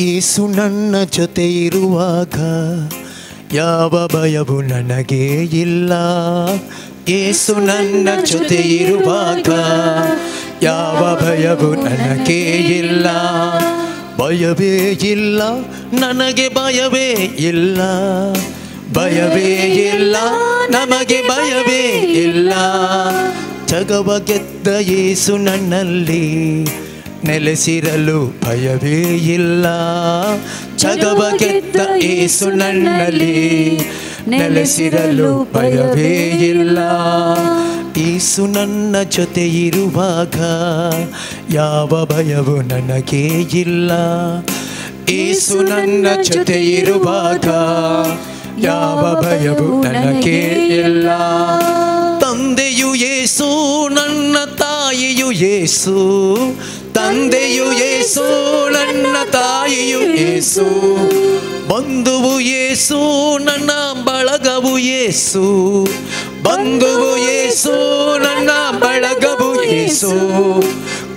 ಯೇಸು ನನ್ನ ಜೊತೆ ಇರುವಾಗ ಯಾವ ಭಯವು ನನಗೆ ಇಲ್ಲ. ಯೇಸು ನನ್ನ ಜೊತೆ ಇರುವಾಗ ಯಾವ ಭಯವು ನನಗೆ ಇಲ್ಲ. ಭಯವೇ ಇಲ್ಲ ನನಗೆ, ಭಯವೇ ಇಲ್ಲ, ಭಯವೇ ಇಲ್ಲ ನಮಗೆ, ಭಯವೇ ಇಲ್ಲ. ಜಗವ ಗೆದ್ದ ಯೇಸು ನನ್ನಲ್ಲಿ ನೆಲೆಸಿರಲು ಭಯವೇ ಇಲ್ಲ. ಜಗವ ಗೆದ್ದ ಯೇಸು ನನ್ನಲ್ಲಿ ನೆಲೆಸಿರಲು ಭಯವೇ ಇಲ್ಲ. ಯೇಸು ನನ್ನ ಜೊತೆ ಇರುವಾಗ ಯಾವ ಭಯವು ನನಗೆ ಇಲ್ಲ. ಯೇಸು ನನ್ನ ಜೊತೆ ಇರುವಾಗ ಯಾವ ಭಯವು ನನಗೆ ಇಲ್ಲ. ತಂದೆಯು ಯೇಸು ನನ್ನ ತಾಯಿಯು ಯೇಸು, ತಂದೆಯು ಯೇಸು ನನ್ನ ತಾಯಿಯು ಯೇಸು, ಬಂಧುವು ಯೇಸು ನನ್ನ ಬಳಗವು ಯೇಸು, ಬಂಧುವು ಯೇಸು ನನ್ನ ಬಳಗವು ಯೇಸು.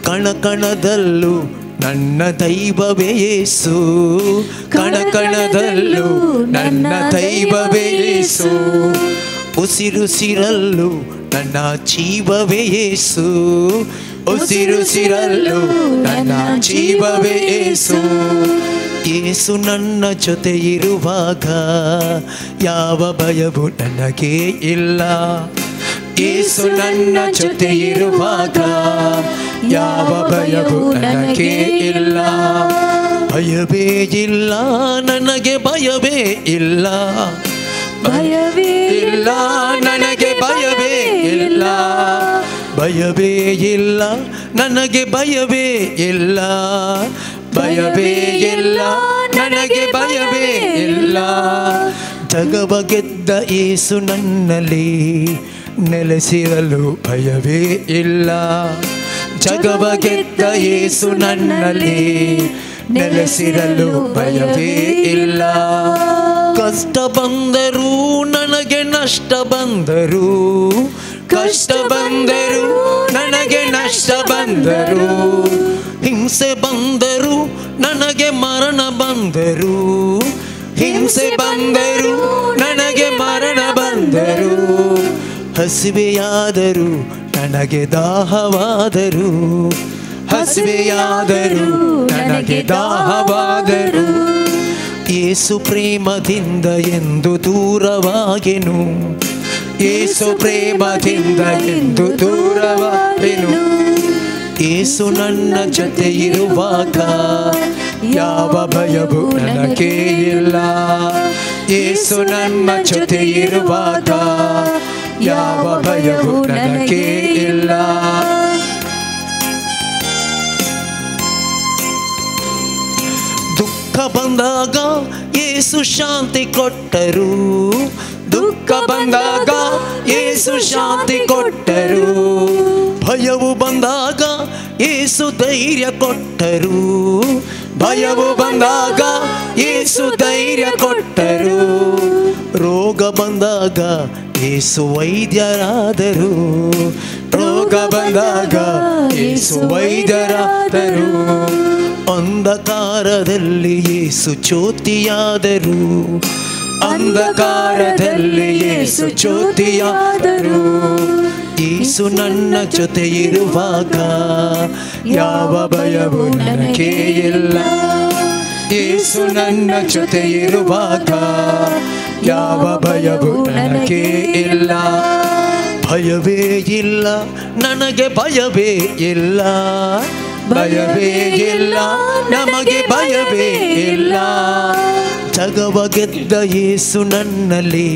ಕಣಕಣದಲ್ಲೂ ನನ್ನ ದೈವವೇ ಯೇಸು, ಕಣಕಣದಲ್ಲೂ ನನ್ನ ದೈವವೇ ಯೇಸು. ಉಸಿರುಸಿರಲ್ಲೂ ನನ್ನ ಜೀವವೇ ಯೇಸು, ಉಸಿರುಸಿರಲ್ಲೂ ನನ್ನ ಜೀವವೇ ಯೇಸು. ಯೇಸು ನನ್ನ ಜೊತೆ ಇರುವಾಗ ಯಾವ ಭಯವು ನನಗೆ ಇಲ್ಲ. ಯೇಸು ನನ್ನ ಜೊತೆ ಇರುವಾಗ ಯಾವ ಭಯವು ನನಗೆ ಇಲ್ಲ. ಭಯವೇ ಇಲ್ಲ ನನಗೆ, ಭಯವೇ ಇಲ್ಲ, ಭಯವೇ ಇಲ್ಲ ನನಗೆ, ಭಯವೇ ಇಲ್ಲ, ಭಯವೇ ಇಲ್ಲ ನನಗೆ, ಭಯವೇ ಇಲ್ಲ, ಭಯವೇ ಇಲ್ಲ ನನಗೆ, ಭಯವೇ ಇಲ್ಲ. ಜಗವ ಗೆದ್ದ ಯೇಸು ನನ್ನಲ್ಲಿ ನೆಲೆಸಿರಲು ಭಯವೇ ಇಲ್ಲ. ಜಗವ ಗೆದ್ದ ಯೇಸು ನನ್ನಲ್ಲಿ ನೆಲೆಸಿರಲು ಭಯವೇ ಇಲ್ಲ. ಕಷ್ಟ ಬಂದರೂ ನನಗೆ ನಷ್ಟ ಬಂದರು, ಕಷ್ಟ ಬಂದರು ನನಗೆ ನಷ್ಟ ಬಂದರು, ಹಿಂಸೆ ಬಂದರು ನನಗೆ ಮರಣ ಬಂದರು, ಹಿಂಸೆ ಬಂದರು ನನಗೆ ಮರಣ ಬಂದರು. ಹಸಿವೆಯಾದರೂ ನನಗೆ ದಾಹವಾದರು, ಹಸಿವೆಯಾದರೂ ನನಗೆ ದಾಹವಾದರು. ಯೇಸು ಪ್ರೇಮದಿಂದ ಎಂದು ದೂರವಾಗೆನು, ಯೇಸು ಪ್ರೇಮದಿಂದ ಎಂದು ದೂರವಾಗೆನು. ಯೇಸು ನನ್ನ ಜೊತೆ ಇರುವಾಗ ಯಾವ ಭಯವು ನನಗೆ ಇಲ್ಲ. ಯೇಸು ನನ್ನ ಜೊತೆ ಇರುವಾಗ ಯಾವ ಭಯವು ನನಗೆ ಇಲ್ಲ. ದುಃಖ ಬಂದಾಗ ಯೇಸು ಶಾಂತಿ ಕೊಟ್ಟರು, ದುಃಖ ಬಂದಾಗ ಯೇಸು ಶಾಂತಿ ಕೊಟ್ಟರು. ಭಯವು ಬಂದಾಗ ಯೇಸು ಧೈರ್ಯ ಕೊಟ್ಟರು, ಭಯವು ಬಂದಾಗ ಯೇಸು ಧೈರ್ಯ ಕೊಟ್ಟರು. ರೋಗ ಬಂದಾಗ ಯೇಸು ವೈದ್ಯರಾದರು, ರೋಗ ಬಂದಾಗ ಯೇಸು ವೈದ್ಯರಾದರು. ಅಂಧಕಾರದಲ್ಲಿ ಯೇಸು ಜ್ಯೋತಿಯಾದರು, ಅಂಧಕಾರದಲ್ಲಿ ಯೇಸು ಜ್ಯೋತಿಯಾದರು. ಯೇಸು ನನ್ನ ಜೊತೆ ಇರುವಾಗ ಯಾವ ಭಯವು ನನಗೆ ಇಲ್ಲ. ಯೇಸು ನನ್ನ ಜೊತೆ ಇರುವಾಗ ಯಾವ ಭಯವು ನನಗೆ ಇಲ್ಲ. ಭಯವೇ ಇಲ್ಲ ನನಗೆ, ಭಯವೇ ಇಲ್ಲ, ಭಯವೇ ಇಲ್ಲ ನಮಗೆ, ಭಯವೇ ಇಲ್ಲ. ಜಗವ ಗೆದ್ದ ಯೇಸು ನನ್ನಲ್ಲಿ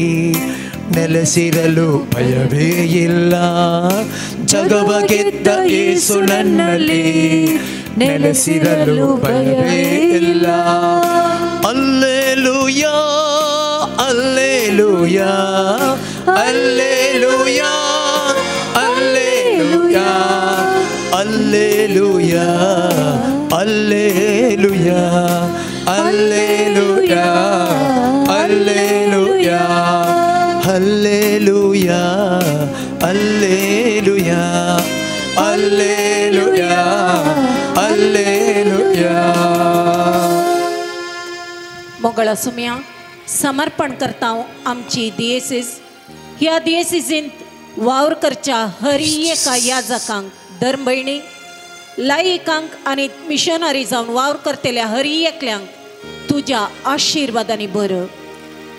ನೆಲೆಸಿರಲು ಭಯವೇ ಇಲ್ಲ. ಜಗವ ಗೆದ್ದ ಯೇಸು ನನ್ನಲ್ಲಿ ನೆಲೆಸಿರಲು ಭಯವೇ ಇಲ್ಲ. Alleluia, alleluia, alleluia, alleluia, alleluia, alleluia, alleluia. Hallelujah, hallelujah, hallelujah, hallelujah, hallelujah, hallelujah. मोगळा सुम्या समर्पण करता आमची दियेसीस ह्या दियेसीसींत वावर करच्या हरी एका याजकांक धर्मभयणी लायकांक आनी मिशनरी जावन वावर करतल्या हरी एकल्यांक तुज्या आशिर्वादांनी बरं.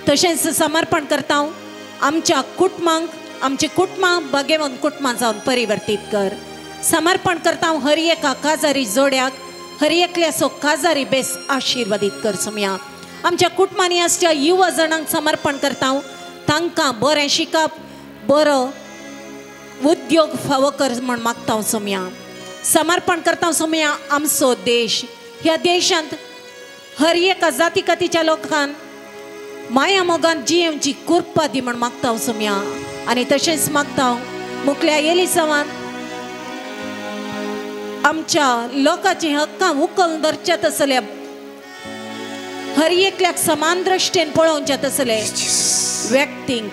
तशेंच समर्पण करता आमच्या कुटुंबांक आमची कुटुंबां भाग्यवंत कुटुंबां जावन परिवर्तीत कर. समर्पण करता हर एका काजारी जोड्याक हर एकल्याचो काजारी बेस आशिर्वादीत कर सुम्या. आमच्या कुटुंबांनी आसच्या युवा जाणांक समर्पण करता तांकां बरें शिकप बरो उद्योग फावो कर म्हण मागता सोम्या. समर्पण करता सोम्या आमचो देश ह्या देशांत हर एका जाती कातीच्या लोकांक माया मोगान जियेवची कृपा दी म्हण मागता सोम्या. आनी तशेंच मागता मुकल्या एलिसावान आमच्या लोकांची हक्कां उखलून धरच्या तसल्या हर एकल्याक समान दृश्टीन पळोवच्या तसले व्यक्तींक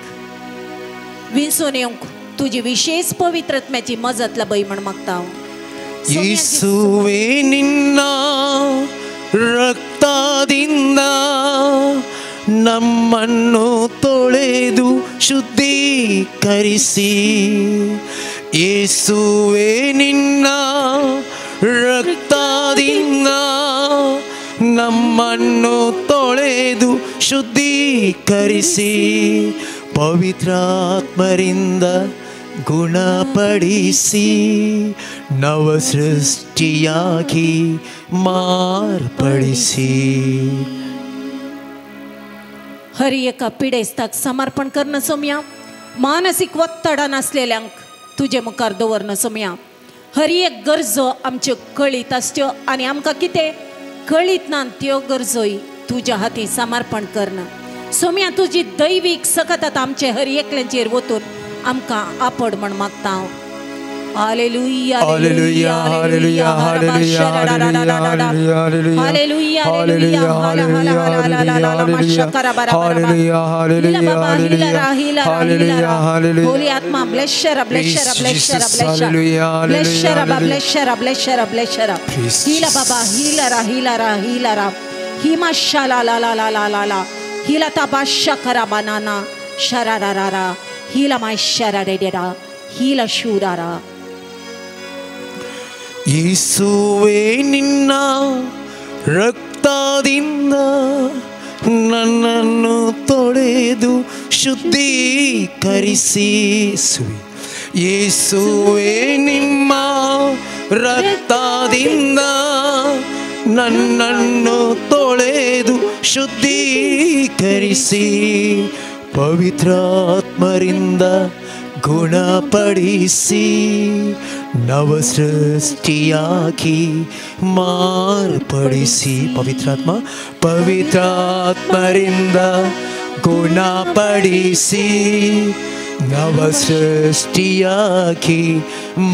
विंचून येवंक तुजी विशेष पवित्रत्म्याची मजत लाभय म्हण मागता. ಯೇಸುವೇ ನಿನ್ನ ರಕ್ತದಿಂದ ನಮ್ಮನ್ನು ತೊಳೆದು ಶುದ್ಧೀಕರಿಸಿ, ಯೇಸುವೇ ನಿನ್ನ ರಕ್ತದಿಂದ ನಮ್ಮನ್ನು ತೊಳೆದು ಶುದ್ಧೀಕರಿಸಿ, ಪವಿತ್ರಾತ್ಮರಿಂದ ಗುಣಪಡಿಸಿ, ನವ ಸೃಷ್ಟಿಯಾಗಿ ಮಾರ್ಪಡಿಸಿ. हर एका पिडेस्ताक समर्पण करणं सोम्या. मानसीक ಒತ್ತಡ नासलेल्यांक तुजे मुखार दवरणं सोम्या. हर एक गरजो आमच्यो कळीत आसच्यो आनी आमकां कितें कळीत ना त्यो गरजोय तुज्या हाती समर्पण करणं सोम्या. तुजी दैवीक सकत आतां आमचे हर एकल्यांचेर वतून आमकां आपड म्हण मागता. Hallelujah, hallelujah, hallelujah, hallelujah, hallelujah, hallelujah, hallelujah, hallelujah, hallelujah, hallelujah. Holy Atma, bless her, bless her, bless her, bless her, bless her, bless her, bless her, bless her. Hila Baba, Hilara, Hilara, Hilara, Hima Shala la la la la la la, Hila Tabasha Karabanana, Shararara, Hila my Shararera, Hila Shurara. ಯೇಸುವೇ ನಿನ್ನ ರಕ್ತದಿಂದ ನನ್ನನ್ನು ತೊಳೆದು ಶುದ್ಧೀಕರಿಸಿ, ಯೇಸುವೇ ನಿಮ್ಮ ರಕ್ತದಿಂದ ನನ್ನನ್ನು ತೊಳೆದು ಶುದ್ಧೀಕರಿಸಿ, ಪವಿತ್ರಾತ್ಮರಿಂದ ಗುಣಪಡಿಸಿ, ನವ ಸೃಷ್ಟಿಯಾಗಿ ಮಾರ್ಪಡಿಸಿ. ಪವಿತ್ರಾತ್ಮ ಪವಿತ್ರಾತ್ಮರಿಂದ ಗುಣಪಡಿಸಿ, ನವ ಸೃಷ್ಟಿಯಾಗಿ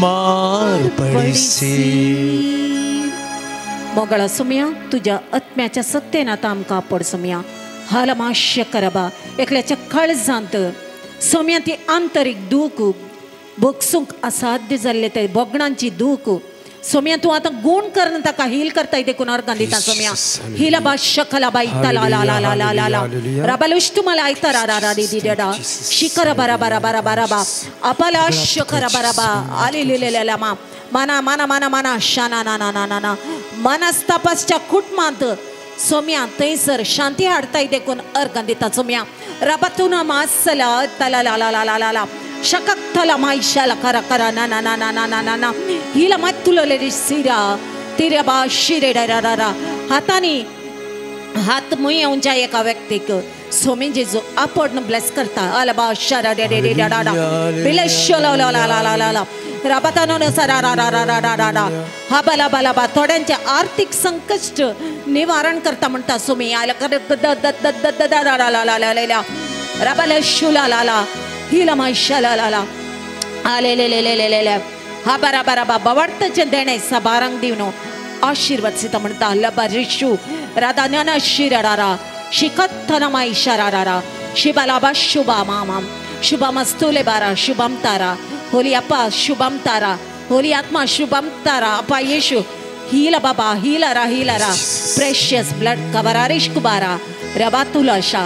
ಮಾರ್ಪಡಿಸಿ. मोगळा सुम्या तुज्या आत्म्याच्या सत्तेन आतां आमकां आपड सुम्या. हालमाश्य करबा एकल्याच्या काळजांत सोम्या ती आंतरीक दूख भोगसूंक असाध्य जाल्ले ते भोगणांची दूख सोम्या तूं आतां गूण करून ताका हील करताय देखून अर्गां दिता सोम्या. हिला बा शकला बा इता ला ला ला ला ला ला राबालुश तुम्हाला आयता रा रा रा दी दी डा शिकरा बारा बारा बारा बारा बा अपाला शकरा बारा बा आले लिलेल्या मा माना माना माना माना शाना ना ना ना ना ना मनस्तापासच्या कुटुंबांत सोम्या थंयसर शांती हाडताय देखून अर्गां दिता सोम्या. राबातून मासला तला ला ला ला ला ला शकथला मायशाला करा करा ना ना ना ना ना ना ना ना हिला मात तुलले सिरा तिऱ्या बा शिरे डा रा रा हातांनी हात मुयेवच्या एका व्यक्तीक सोमी जेजू आपड ब्लेस करता. आला बा शरा डे डे डा डा डा बिलेश ला ला ला ला ला ला राबातानो सरा रा रा रा रा रा रा हा बला बला बा थोड्यांचे आर्थिक संकश्ट निवारण करता म्हणता सोमी. आला कर the the the the the रा रा ला ला ला ला राबाला शुला ला ला हिला मायशाला ला ला आले ले ले ले ले ले हा बारा बारा बा बवाडतचें देणें सबारांक दिवन आशीर्वाद सीता म्हणता लबा रिशू राधा ज्ञान शिरारा शिकत्थनमाई शरारा शिबालाबा शुभा मामाम शुभम स्थूले बारा शुभम तारा होली अप्पा शुभम तारा होली आत्मा शुभम तारा अप्पा येशु हीला बाबा हीला रा प्रेशियस ब्लड कवरारिश कुबारा रबातुला शा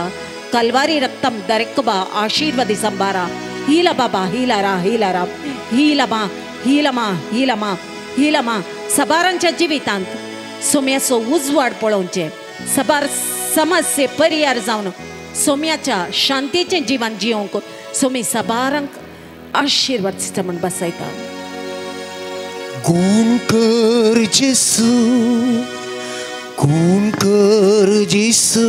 कलवारी रक्तम दरेकबा आशीर्वादी संबारा हीला बाबा हीला रा हीला मा हीला मा हीला मा हीला मा सबारांच्या जिवितांत सोम्याचो उजवाड पळोवचें सबार समस्ये परियार जावन सोम्याच्या शांतीचें जीवन जियोंक सोमी सबारांक आशीर्वाद दिता म्हण बसयता. गुण कर जेसू, गुण कर जेसू,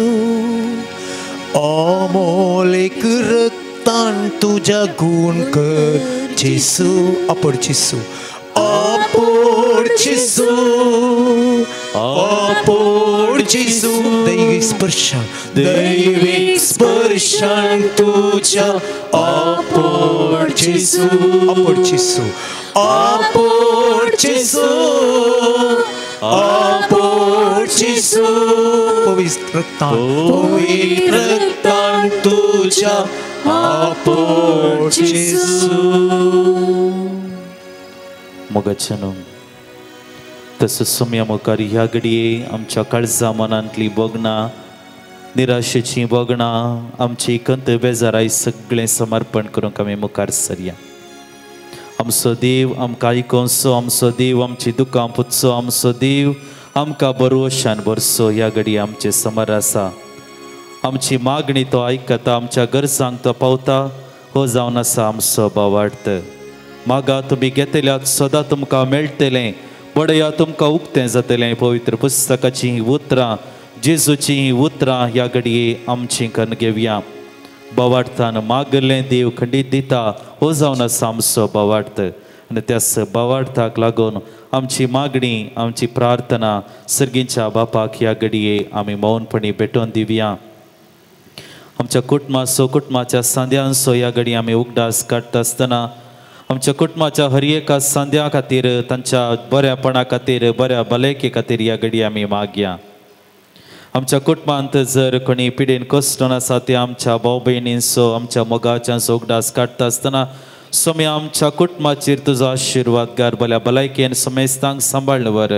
अमोलेक रक्तान तुझ्या गुण कर जेसू. अपोड जेसू, अपोड जेसू, अपोड जेसू. दैवी स्पर्शान, दैवी स्पर्शान तुझ्या अपोड जेसू, अपोड जेसू, अपोड जेसू, अपोड जेसू. पवित्र रक्तान, पवित्र रक्तान तुझ्या अपोड जेसू. मोगाच्यानो तसं सोम्या मुखार ह्या घडये आमच्या काळजा मनांतली भोगणां, निराशेची भोगणां, आमची कंत बेजाराय सगळें समर्पण करूंक आमी मुखार सरया. आमचो देव आमकां आयकोनसो, आमचो देव आमची दुकां पुसचो, आमचो देव आमकां बरोशान भरसो ह्या घडये आमचे समर आसा. आमची मागणी तो आयकता, आमच्या गरजांक तो पावता. हो जावन आसा आमचो भावार्थ. मागा तुमी घेतल्यात सदां तुमकां मेळटलें, बडया तुमकां उक्तें जातलें. पवित्र पुस्तकाचीं हीं उतरां, जेजूचीं हीं उतरां ह्या घडये आमचीं कन्न घेवया. भावार्थान मागलें देव खंडीत दिता. हो जावन आसा आमचो भावार्थ. आनी त्याच भावार्थाक लागून आमची मागणी, आमची प्रार्थना सर्गीच्या बापाक ह्या घडये आमी मौनपणी भेटोवन दिवया. आमच्या कुटुंबाचो, कुटुंबाच्या सांद्यांचो ह्या घडये आमी उगडास काडटा आसतना आमच्या कुटुंबाच्या हर एका सांद्या खातीर, तांच्या बऱ्यापणा खातीर, बऱ्या भलायके खातीर ह्या घडये आमी मागया. आमच्या कुटुंबांत जर कोणी पिडेन कश्टन आसा ते आमच्या भाव भयणींचो, आमच्या मोगाच्यांचो उगडास काडटा आसतना सोमी आमच्या कुटुंबाचेर तुजो आशिर्वाद घाल. भल्या भलायकेन समेस्तांक सांबाळ्ळ वर.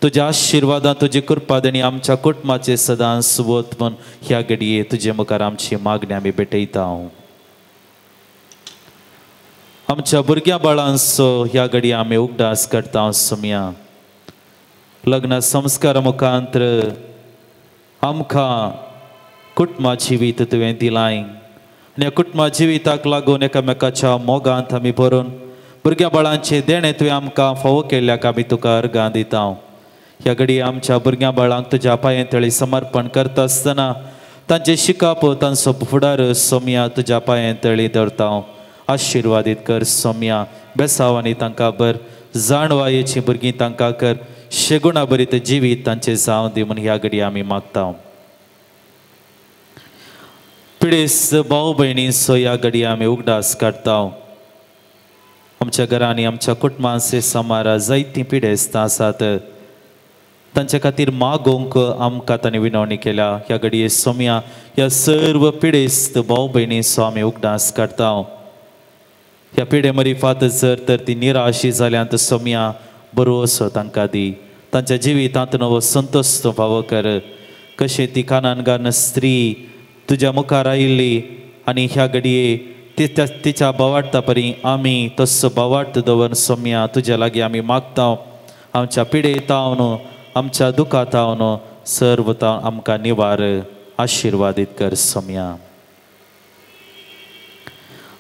तुज्या आशिर्वादान, तुजी कृपा देणी आमच्या कुटुंबाचेर सदांच सुवत म्हूण ह्या घडये तुजे मुखार आमची मागणी आमी भेटयता. आमच्या भुरग्यां बाळांचो ह्या घडये आमी उगडास करता सोमया. लग्न संस्कारा मुखांत्र आमकां कुटुंबा जिवीत तुवें दिलाय आनी ह्या कुटुंबा जिविताक लागून एकामेकाच्या मोगांत आमी भरून भुरग्यां बाळांचें देणें तुवें आमकां फावो केल्ल्याक आमी तुका अर्गां दिता. ह्या घडये आमच्या भुरग्यां बाळांक तुज्या पांये तळी समर्पण करता आसतना तांचें शिकप, तांचो फुडार सोमया तुज्या पांये तळी दवरता. आशिर्वादीत कर सोमया. बेसावांनी तांकां बर, जाणवायेची भुरगीं तांकां कर, शेगुणा बरीत जिवीत तांचें जावं दी म्हूण ह्या घडये आमी मागता. पिडेस्त भाव भयणींचो ह्या घडये आमी उगडास काडटा. आमच्या घरांनी, आमच्या कुटुंबांचे समारा जायतीं पिडेस्तां आसात, तांच्या खातीर मागोवंक आमकां तांणी विनवणी केल्या. ह्या घडये सोमया ह्या सर्व पिडेस्त भाव भयणींचो आमी उगडास काडटा. ह्या पिडे मरिफात जर तर ती निराशी जाल्यात सोमया बरोसो तांकां दी. तांच्या जिवितांत नवो संतोष तूं फावो कर. कशें ती कानानगान स्त्री तुज्या मुखार आयिल्ली आनी ह्या घडये तिच्या भावार्था परी आमी तस्सो भावार्थ दवर सोमया तुज्या लागीं आमी मागता. आमच्या पिडे तावन, आमच्या दुखा तावन सर्व तावन आमकां निवार आशिर्वादीत कर सोमया.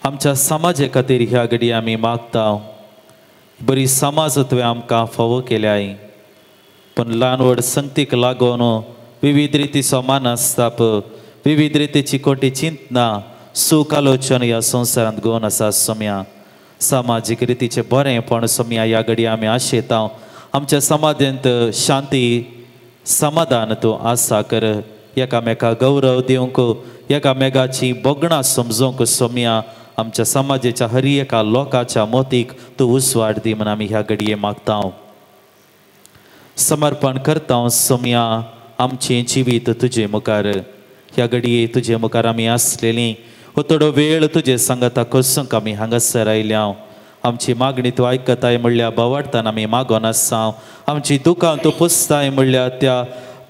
आमच्या समाजे खातीर ह्या घडये आमी मागता. बरी समाज तुवें आमकां फावो केल्याय, पूण ल्हान व्हड संगतीक लागून विविध रितीचो मानसताप, विविध रितीची खोटी चिंतना, सूख आलोचन ह्या संवसारांत गोवन आसा सोमया. सामाजीक रितीचें बरेंपण सोमया ह्या घडये आमी आशेता. आमच्या समाजांत शांती, समाधान तूं आसा कर. एकामेका गौरव दिवंक, एकामेकाची भोगणां समजूंक सोमया आमच्या समाजाच्या हर एका लोकाच्या मोतीक तूं उजवाड दी म्हूण आमी ह्या घडये मागता. समर्पण करता सोम्या आमचें जिवीत तुजे मुखार. ह्या घडये तुजे मुखार आमी आसलेली हो थोडो वेळ तुजे सांगाता कसूंक आमी हांगासर आयल्या. आमची मागणी तूं आयकताय म्हणल्यार बोवाळटान आमी मागोन आसा. आमची दुकां तूं पुसताय म्हणल्यार त्या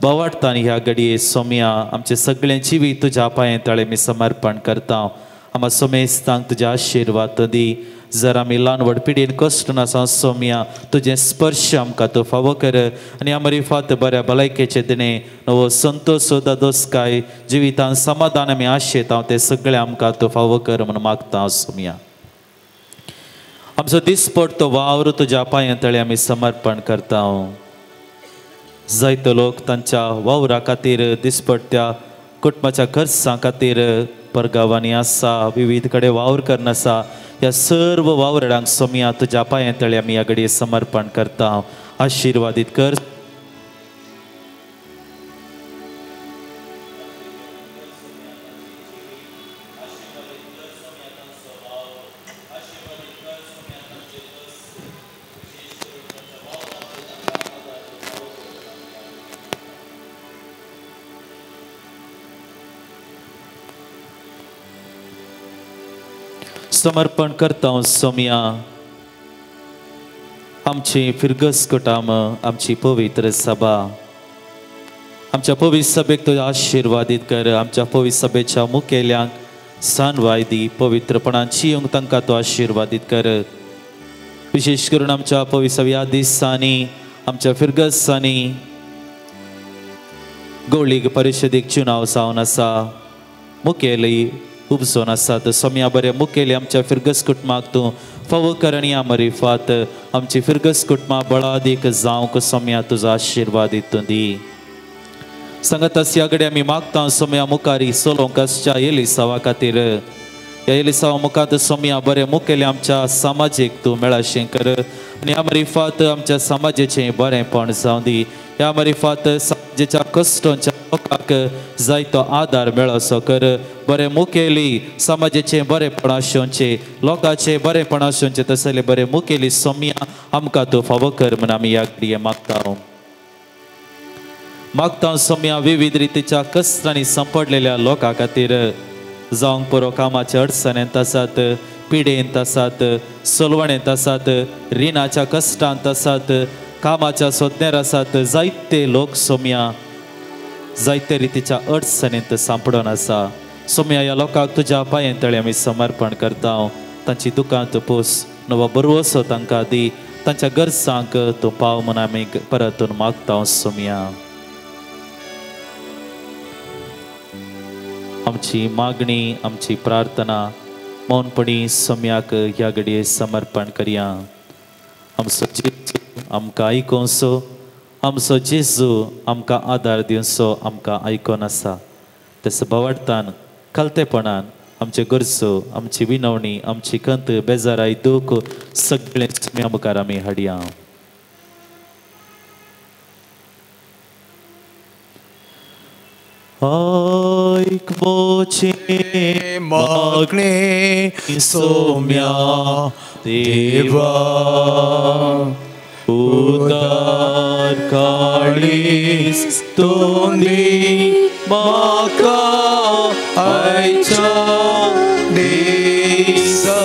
बोवाळटान ह्या घडये सोम्या आमचें सगळें जिवीत तुज्या पांये तळे आमी समर्पण करता. आमा सोमेस्तांक तुज्या आशिर्वाद दी. जर आमी ल्हान व्हड पिडयेन कश्ट नासा सोम्या तुजें स्पर्श आमकां तूं फावो कर आनी आमरी फात बऱ्या भलायकेचे दिणें नवो संतोश दोसकाय जिवितान समाधान आमी आशेता तें सगळें आमकां तूं फावो कर म्हूण मागता सोम्या. आमचो दिसपट्टो वावर तुज्या पांयां तळे आमी समर्पण करता. जायते लोक तांच्या वावरा खातीर दिसपट्ट्या कुटुंबाच्या खर्चां खातीर परगांवांनी आसा, विविध कडेन वावर करून आसा. ह्या सर्व वावरडांक सोम्या तुज्या पांयां तळे आमी ह्या घडये समर्पण करता. आशिर्वादीत कर. समर्पण करता सोम्या आमची फिरगस कुटाम, आमची पवित्र सभा, आमच्या पवित्र सभेक तुझ्या आशिर्वादीत कर. आमच्या पवित्र सभेच्या मुखेल्यांक सानवाय दी, पवित्रपणान जिवंक तांकां तूं आशिर्वादीत कर. विशेश करून आमच्या पवित्र ह्या दिसांनी आमच्या फिरगसांनी गौळीक परिशदेक चुनाव जावन आसा, मुखेली उपजोन आसात. सोम्या बरें मुखेली आमच्या फिरगस कुटुंबाक तूं फावो कर आनी आमरी फात आमची फिरगस कुटुंबां बळादीक जावंक सोम्या तुजो आशिर्वाद तूं दी. सांगत ह्या कडेन आमी मागता सोम्या मुखार सोलोंक आसच्या एलिसावा खातीर. ह्या एलिसावा मुखार सोम्या बरें मुखेली आमच्या समाजेक तूं मेळाशें कर आनी आमरी फात आमच्या समाजेचें बरेंपण जावं दी. ह्या आमरी फात समाजेच्या कश्टांच्या लोकांक जायतो आदार मेळसो कर. बरें मुखेली समाजेचें बरेंपण आसोवचें, लोकांचें बरेंपण आसोवचें, तसलें बरें मुखेली सोम्या आमकां तूं फावो कर म्हूण आमी ह्या घडये मागता. मागता सोम्या विविध रितीच्या कश्टांनी सांपडलेल्या लोकां खातीर, जावंक पुरो कामाच्या अडचणेंत आसात, पिडेंत आसात, सोलवणेंत आसात, रिणाच्या कश्टांत आसात, कामाच्या सोदनेर आसात, जायते लोक सोम्या जायते रितीच्या अडचणींत सांपडून आसा. सोम्या ह्या लोकांक तुज्या पांये तळे आमी समर्पण करता. तांची दुकां तूं पोस, नवो बरवसो तांकां दी, तांच्या गरजांक तूं पाव म्हूण आमी परतून मागता सोम्या. आमची मागणी, आमची प्रार्थना मौनपणी सोम्याक ह्या घडये समर्पण करया. आमचो जेजू आमकां आयकोनसो, आमचो जेजू आमकां आदार दिवचो आमकां आयकोन आसा. तसो बोवाळटान खालतेपणान आमचे गरजो, आमची विनवणी, आमची खंत, बेजाराय, दूख सगळें सोम्या मुखार आमी हाडया. आयक म्हजें मागणें सोम्या देवा, उदार काळीज तूं दी म्हाका आयच्या दिसा.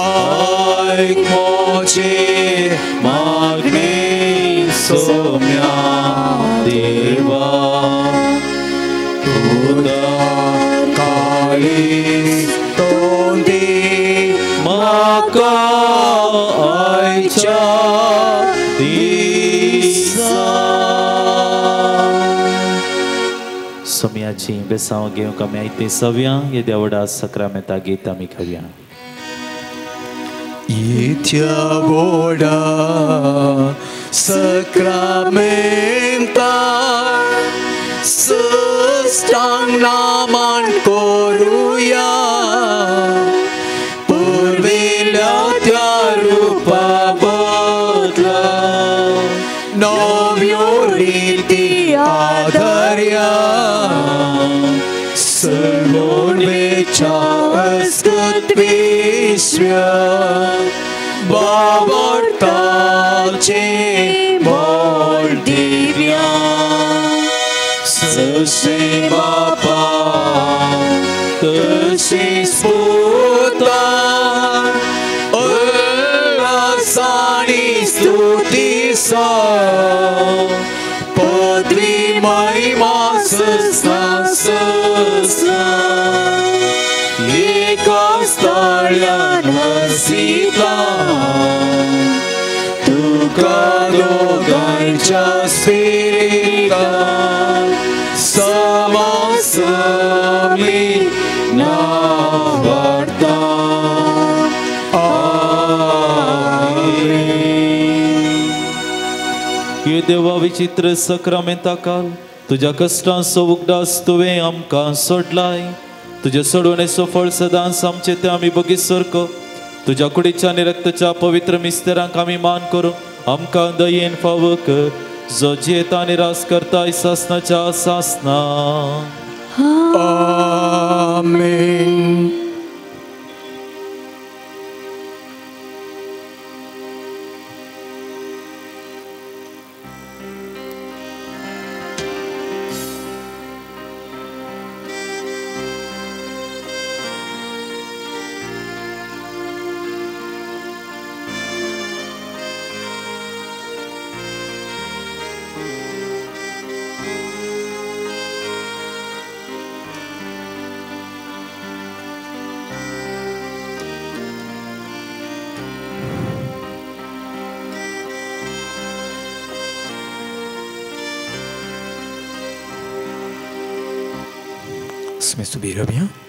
आयक म्हजें मागणें सोम्या देवा, उदार काळीज तूं दी म्हाका आयच्या दिसा. सोम्याची बेसांव घेवंक आमी आयतें सव्या येद्या व्हडा सक्रामेंता गीत आमी खावया. येत्या व्हडा सक्रामेंता सष्टांग नामान करुया, पुर्विल्ल्या त्या रुपा बदला नव्यो रिती आधारया. सर्वोन्वेच्या अस्कृत विश्व्या बाबडता देवाचें मोल दिव्या जशें बापा तशें पुता उल्हास आनी स्तुती सा पदवी महिमा सस्ना सस्ना एका स्थळ्यान वसिता तुका दोगांयच्या स्पिरितान समासमी नावाडता. आमेन. हे देवा विचित्र सक्रामेंता काल तुज्या कश्टांचो उगडास तुवें आमकां सोडलाय. तुज्या सोडवणेचो फळ सदांच आमचे ते आमी बगीत सारको तुज्या कुडीच्या आनी रक्ताच्या पवित्र मिस्तेरांक आमी मान करूं आमकां दयेन फावो कर जो जियेता आनी राज करता सासनाच्या सासना. आमेन. Me subirá bien.